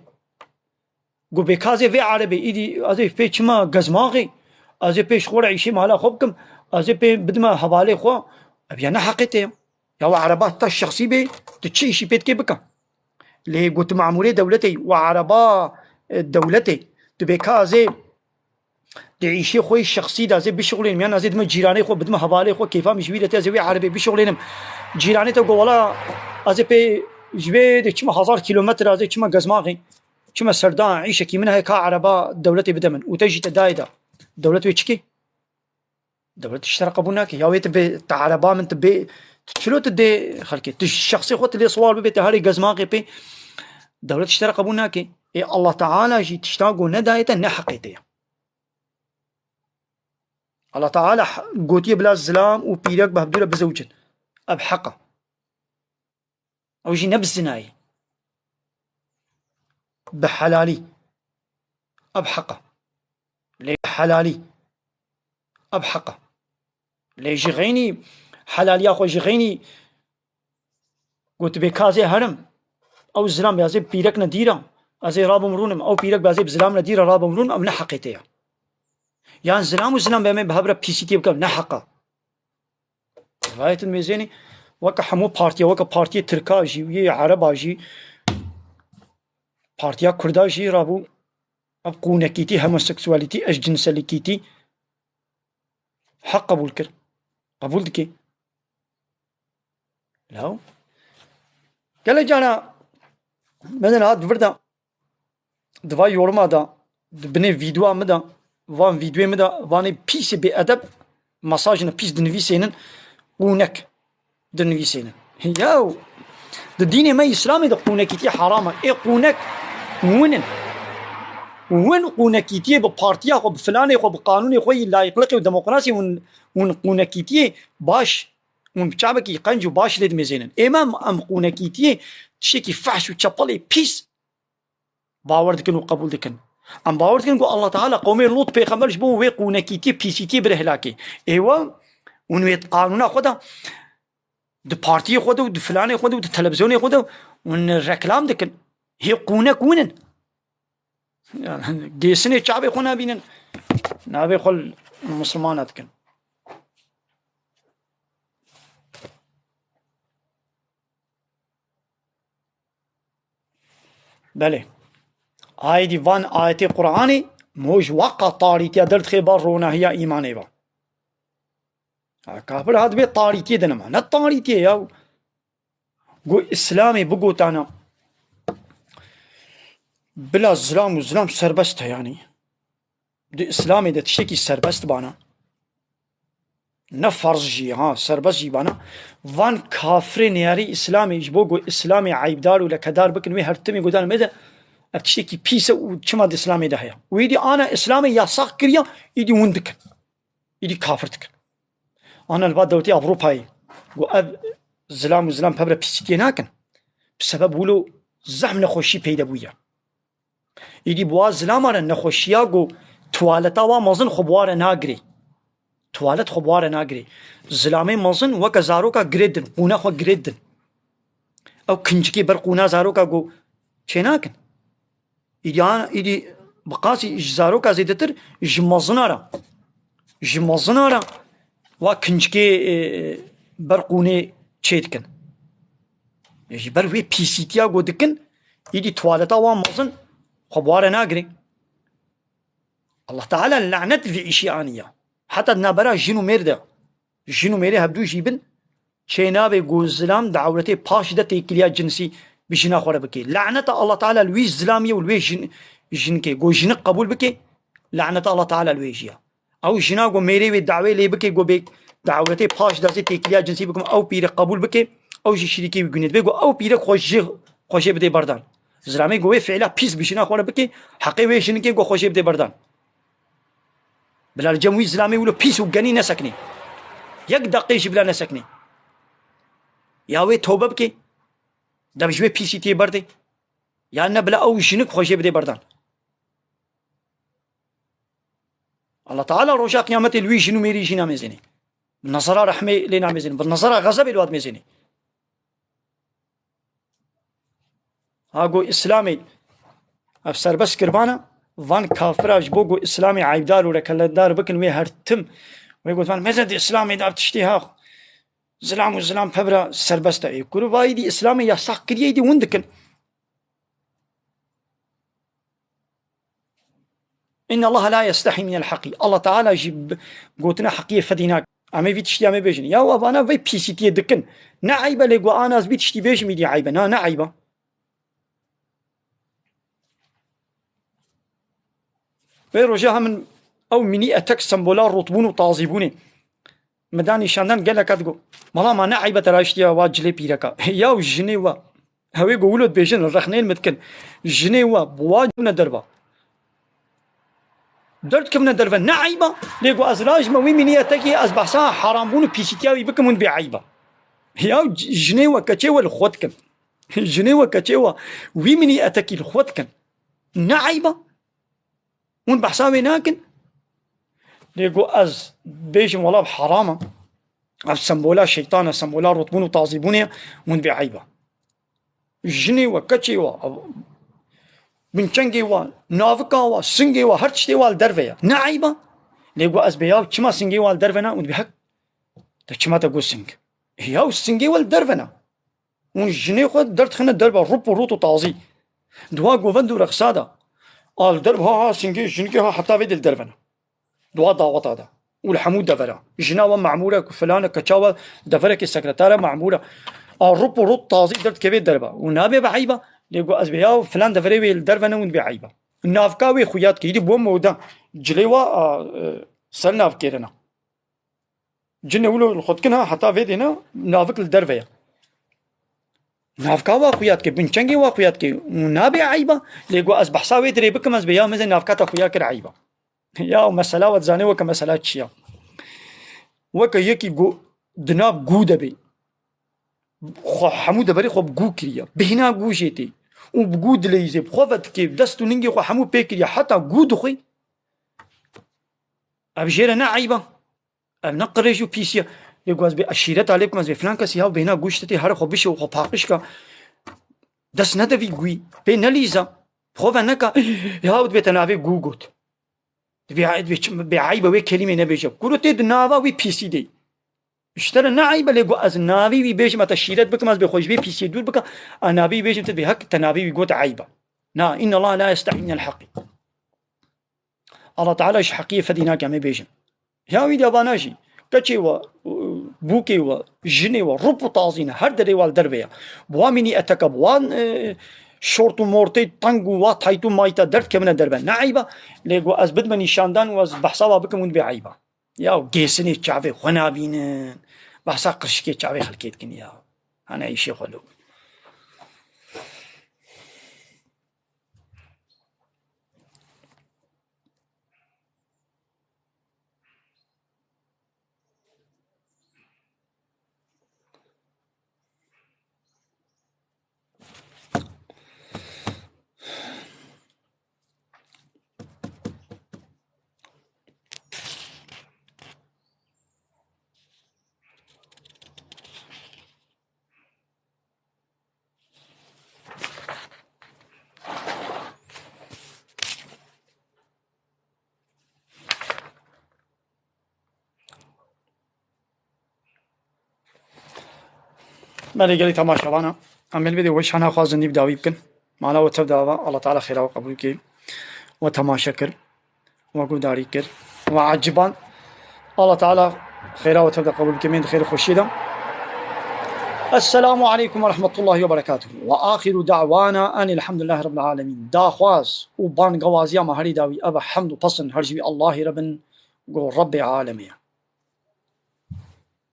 Got, "Bê ka ez ê vê erebê, îdî ez ê pê çima gezmaxê, ez ê pê ji xwe re îşê mala xwe bikim, ez ê pê bidime hevalê xwe." Ev ya ne heqê te ye. Ya we ereba te şexsî bê, tu çi îşî pê dikê bike. Lê got, memûrê dewletê, we ereba, e, dewletê, tu bê ka ez ê di îşê xwe yê şexsî de ez ê bişuxulênim, yan ez ê dime cîranê xwe, bidime hevalê xwe, kêfa min ji wî re tê, ez ê wê erebê bişuxulênim. Cîranê te got, "Wela ez ê pê ji vê de çima hezar kîlometre, ez ê çima gezmaxê, çima serdan, îşekî min heye, ka ereba dewletê bide min." Û te jî te dayê de. Dewlet wê çi kê? Dewlet tişt te re qebûl nake. Ya wê tu bê, tu ereba min tu bê, tu çilo tu dê xelkê? Tu şexsê xwe tu lê siwar bibê, tu herê gezmaxê pê. Dewlet tişt te re qebûl nake. Ê Allah Teala jî tişta ku nedaye te ne heqê te ye. Allah Teala h-, gotiye bila zilam û pîrek bi hevdû re bizewicin. Ev heq e. Ew jî ne bi zinayê. Bi helalî. Ev heq e. Lê bi helalî. Ev heq e. Lê ji xeynî helaliya xwe ji xeynî got, "Bê ka ez ê herim, ew zilam bê, ez ê pîrek ne dîra, ez ê rabim rûnim, ew pîrek bê, ez ê bi zilam ne dîra rabim rûnim", ev ne heqê te ye. Yan zilam û zilam bê, em ê bi hev re pîsîtiyê bikin, ne heq e. Rayetên mêzênê weke hemû partiya, weke partiyê Tirka jî, yê Ereba jî, partiya Kurda jî rabû ev qûnekîtî, homoseksualîtî, eşcinselîkîtî heq qebûl kir. Qebûl dike. Law. Gelek cara me de niha di vir de, di va yoruma de, di binê vîdyoa min de, van vîdyoyê min de, vanê pîsê bêedeb, mesajine pîs dinivîsênin, qûnek dinivîsênin. Yaw, di dînê me Îslamê de qûnekîtî heram e. Ê qûnek win in. Win qûnekîtiyê bi partiya xwe, bi filanê xwe, bi qanûnê xwe yî layîqliqê û demokrasiyê win, win qûnekîtiyê baş, win bi çavekî qenc û baş lê dimêzênin. Ê me em, em qûnekîtiyê tiştekî fehş û çepelê pîs bawer dikin û qebûl dikin. Em bawer dikin ku Allah Teala qewmê Lût pêxember ji bo wê qûnekîtiyê, pîsîtiyê bire hilakê. Êwa hûn wê qanûna xwe de di partiyê xwe de û di filanê xwe de û di televîzyonê xwe de hûn reklam dikin. Hê qûnek hûn in. Gêsinê çavê xwe nabînin. Navê xwe li Musulmana dikin. Belê. Aydî van ayetê Qur'anê moj waka tarîtiya derdixê ba ronahiya îmanê ba. Ha, kafir hat bê tarîtiyê de nema. Ne tarîtiyê ya. Gu Îslamê bigotana. Bila zilam û zilam serbest e yani. Di Îslamê de tiştekî serbest bana. Ne farz jî, ha, serbest jî bana. Van kafirê neyarî Îslamê ji bo ku Îslamê eybdar û lekedar bikin, wê her timê godan me de ev tiştekî pîs e û çima di Îslamê de heye. Wê dî ana Îslamê yasax kiriya, îdî hûn dikin. Îdî kafir dikin. Ana li va dewletê Ewropayê ku ev zilam û zilam pevre pîsîtiyê nakin. Bi sebeb wilo zehm nexweşî peyde bûye. Îdî bi wa zilama re nexweşiya ku tuwaleta wa mezin xwe bi wa re nagirê. Tu Tuwalet xwe bi wa re nagirê. Zilamê mezin weke zaroka girê din, qûna xwe girê din. Ew kincikê ber qûna zaroka ku çênakin. Îdî, îdî bi qasî ji zaroka zêdetir ji mezina re, ji mezina re wa kincikê, e, ber qûnê çêdikin. Ji ber wê pîsîtiya ku dikin, îdî tuwaleta wan mezin xwe bi wa re nagirê. Allah Teala lanet vî îşî aniye. Heta di navbera jin û mêr de. Jin û mêrê hevdû jî bin, çênabe ku zilam di ewretê paş de têkiliya cinsî bi jina xwe re bike. Laneta Allah Teala li wî zilamiyê û li wê jin-, jinikê. Ku jinik qebûl bike, laneta Allah Teala li wê jî ya. Ew jina ku mêrê wê dawê lê bike, ku bê di ewretê paş de zê têkiliya cinsî bikim, ew pîrek qebûl bike, ew jî şirîkê wî gunê dibe, ku ew pîrek xwe jê, xwe jê bide berdan. Zilamê ku wê fiila pîs bi jina xwe re bike, heqê wê jinikê ku xwe jê bide berdan. Bila li cem wî zilamê wilo pîs û genî neseknê. Yek deqê jî bila neseknê. Ya wê tobe bike, dev ji wê pîsîtiyê berdê. Ya ne bila ew jinik xwe jê bidê berdan. Allah Teala roja qiyametê li wî jin û mêrî jî namêzênê. Bi nezera rehmê lê namêzênê. Bi nezera xezebê li wa dimêzênê. Ha, go Îslamê ev serbest kirbana, van kafira ji bo go Îslamê eybdar û rekeledar bikin, wê her tim, wê got, van mezin di Îslamê de ev tiştê ha, zilam û zilam pebra serbest e. Ê, kuru vayî dî Îslamê yasak kiriye, dî hûn dikin. Inna Allah la yestahî minel heqî. Allah Teala jî b-, gotina heqiyê fedî nake. Em ê vî tiştî em ê bêjin. Ya evana vê pîsîtiyê dikin. Ne eyb e lê ku ana ez vî tiştî bêjim, îdî eyb e. Na, ne eyb e. Vê roja hemin ew mînî etek sembola rotbûn û tazîbûnê. Min da nîşandan gelek hat got. Mala ma ne eybe te rayiştiya wa cilê pîreka. Ya û jinê wa. Hewê got wilo dibêjin, rexneyên min dikin. Jinê wa, bi wa dibine derva. Derdikevine derve ne eyba. Lê got ez rajime wî mînî etekî ez behsa herambûn û pîsîtiya wî bikim hûn dibê eyba. Ya c-, jinê we, keçê we li xwe dikin. Jinê we, keçê we, wî mînî etekî li xwe dikin. Ne eyba. Hûn behsa wê nakin? Lê got ez bêjim wela bi heram e. Ev sembola şeytan e, sembola rotbûn û tazîbûnê ye, hûn bê eyb e. Jinê we, keçê we, binçengê we, navika we, singê we, her tiştê we li derve ye. Ne eyb e? Lê got ez bê ya çima singê we li derve ne? Hûn dibê hek. Te çima te got sing? Ya singê we li derve ne? Hûn jinê xwe derdixine derve, rûp û rût û tazî. Di wa govend û reqsa de. A li derve ha, ha singê jinikê ha, heta vê dê li derve ne. Di wa daweta de. Û li hemû devera. Jina we memûr e, ku filan e, keça we deverekê sekreter e, memûr e. A rûp û rût tazî derdikeve derve. Û nabê be eyba. Lê got ez bê ya filan deverê wê li derve ne, hûn dibê eyba. Navka wê xuya dike. Îdî bo moda. Cilê wa, a, e, ser navkêrina. Cinê wilo li xwe dikin ha, heta vê dêne navik li derve ye. Navka wa xuya dike, binçengê wa xuya dike. Û nabê eyba. Lê got ez behsa wê dirê bikim, ez bê ya mizin navka te xuya kir eyba. Ya mesela we dizanê weke mesela çi ya. Weke yekî got di nav gû de bê. Xwe hemû deverê xwe bi gû kiriye. Bêhna gû jê tê. Û bi gû dileyîzê, bi xwe ve dikê, dest û ningê xwe hemû pê kiriye. Heta gû dixwî. Ev jê re ne eyba. Ev ne qirêj û pîsî ye. Lê ku ez bê eşîreta lê bikim, ez bê filan kesî ya bêhna gû ji te tê, here xwe bişo û xwe paqij ke. Dest nede vî gûyî. Pê nelîza. Bi xwe ve neka. Ya dibê te navê gû got. Dibê, dibê çi, bê eybe wê kelîmê nebêje. Kuro tê di nava wî pîsî de. Ji te re ne eybe lê ku ez navê wî bêjim, ez te şîret bikim, ez bê xwe ji vê pîsiyê dûr bikim. Ez navê wî bêjim, te dibê hek te navê wî got eybe. Na, inna Allah la yestahî minel heqî. Allah Teala ji heqiyê fedî nake, em ê bêjin. Ya wî de vana jî, keçê we, bûkê we, jinê we, rûp û tazî ne, her derê we li derve ye. Bi wa mînî eteke, bi wan, e, şort û mortê teng û wa tayt û mayta derdikevine derve. Ne eyba, lê ku ez bidime nîşandan û ez behsa wa bikim, hûn dibê eyba. Ya gêsinê çavê xwe nabînin, behsa qirşikê çavê xelkê dikin ya. Hane îşê xwe lo. Belê gelî temaşevana, em ê li vê de weş hene xwazin nîv dawî bikin. Mala we tev de ava, Allah Teala xêra we qebûl bike. We temaşe kir, we guhdarî kir, we eciban. Allah Teala xêra we tev de qebûl bike, mênd xêr û xweşiyê de. Esselamu aleykum ve rahmetullahi ve berekatuhu. Ve axiru da'wana enilhamdülillahi rabbil alemin. Daxwaz û bangewaziya me herî dawî ev e, hemd û pesn her ji wî Allahî re bin, go Rebbê alemê ye.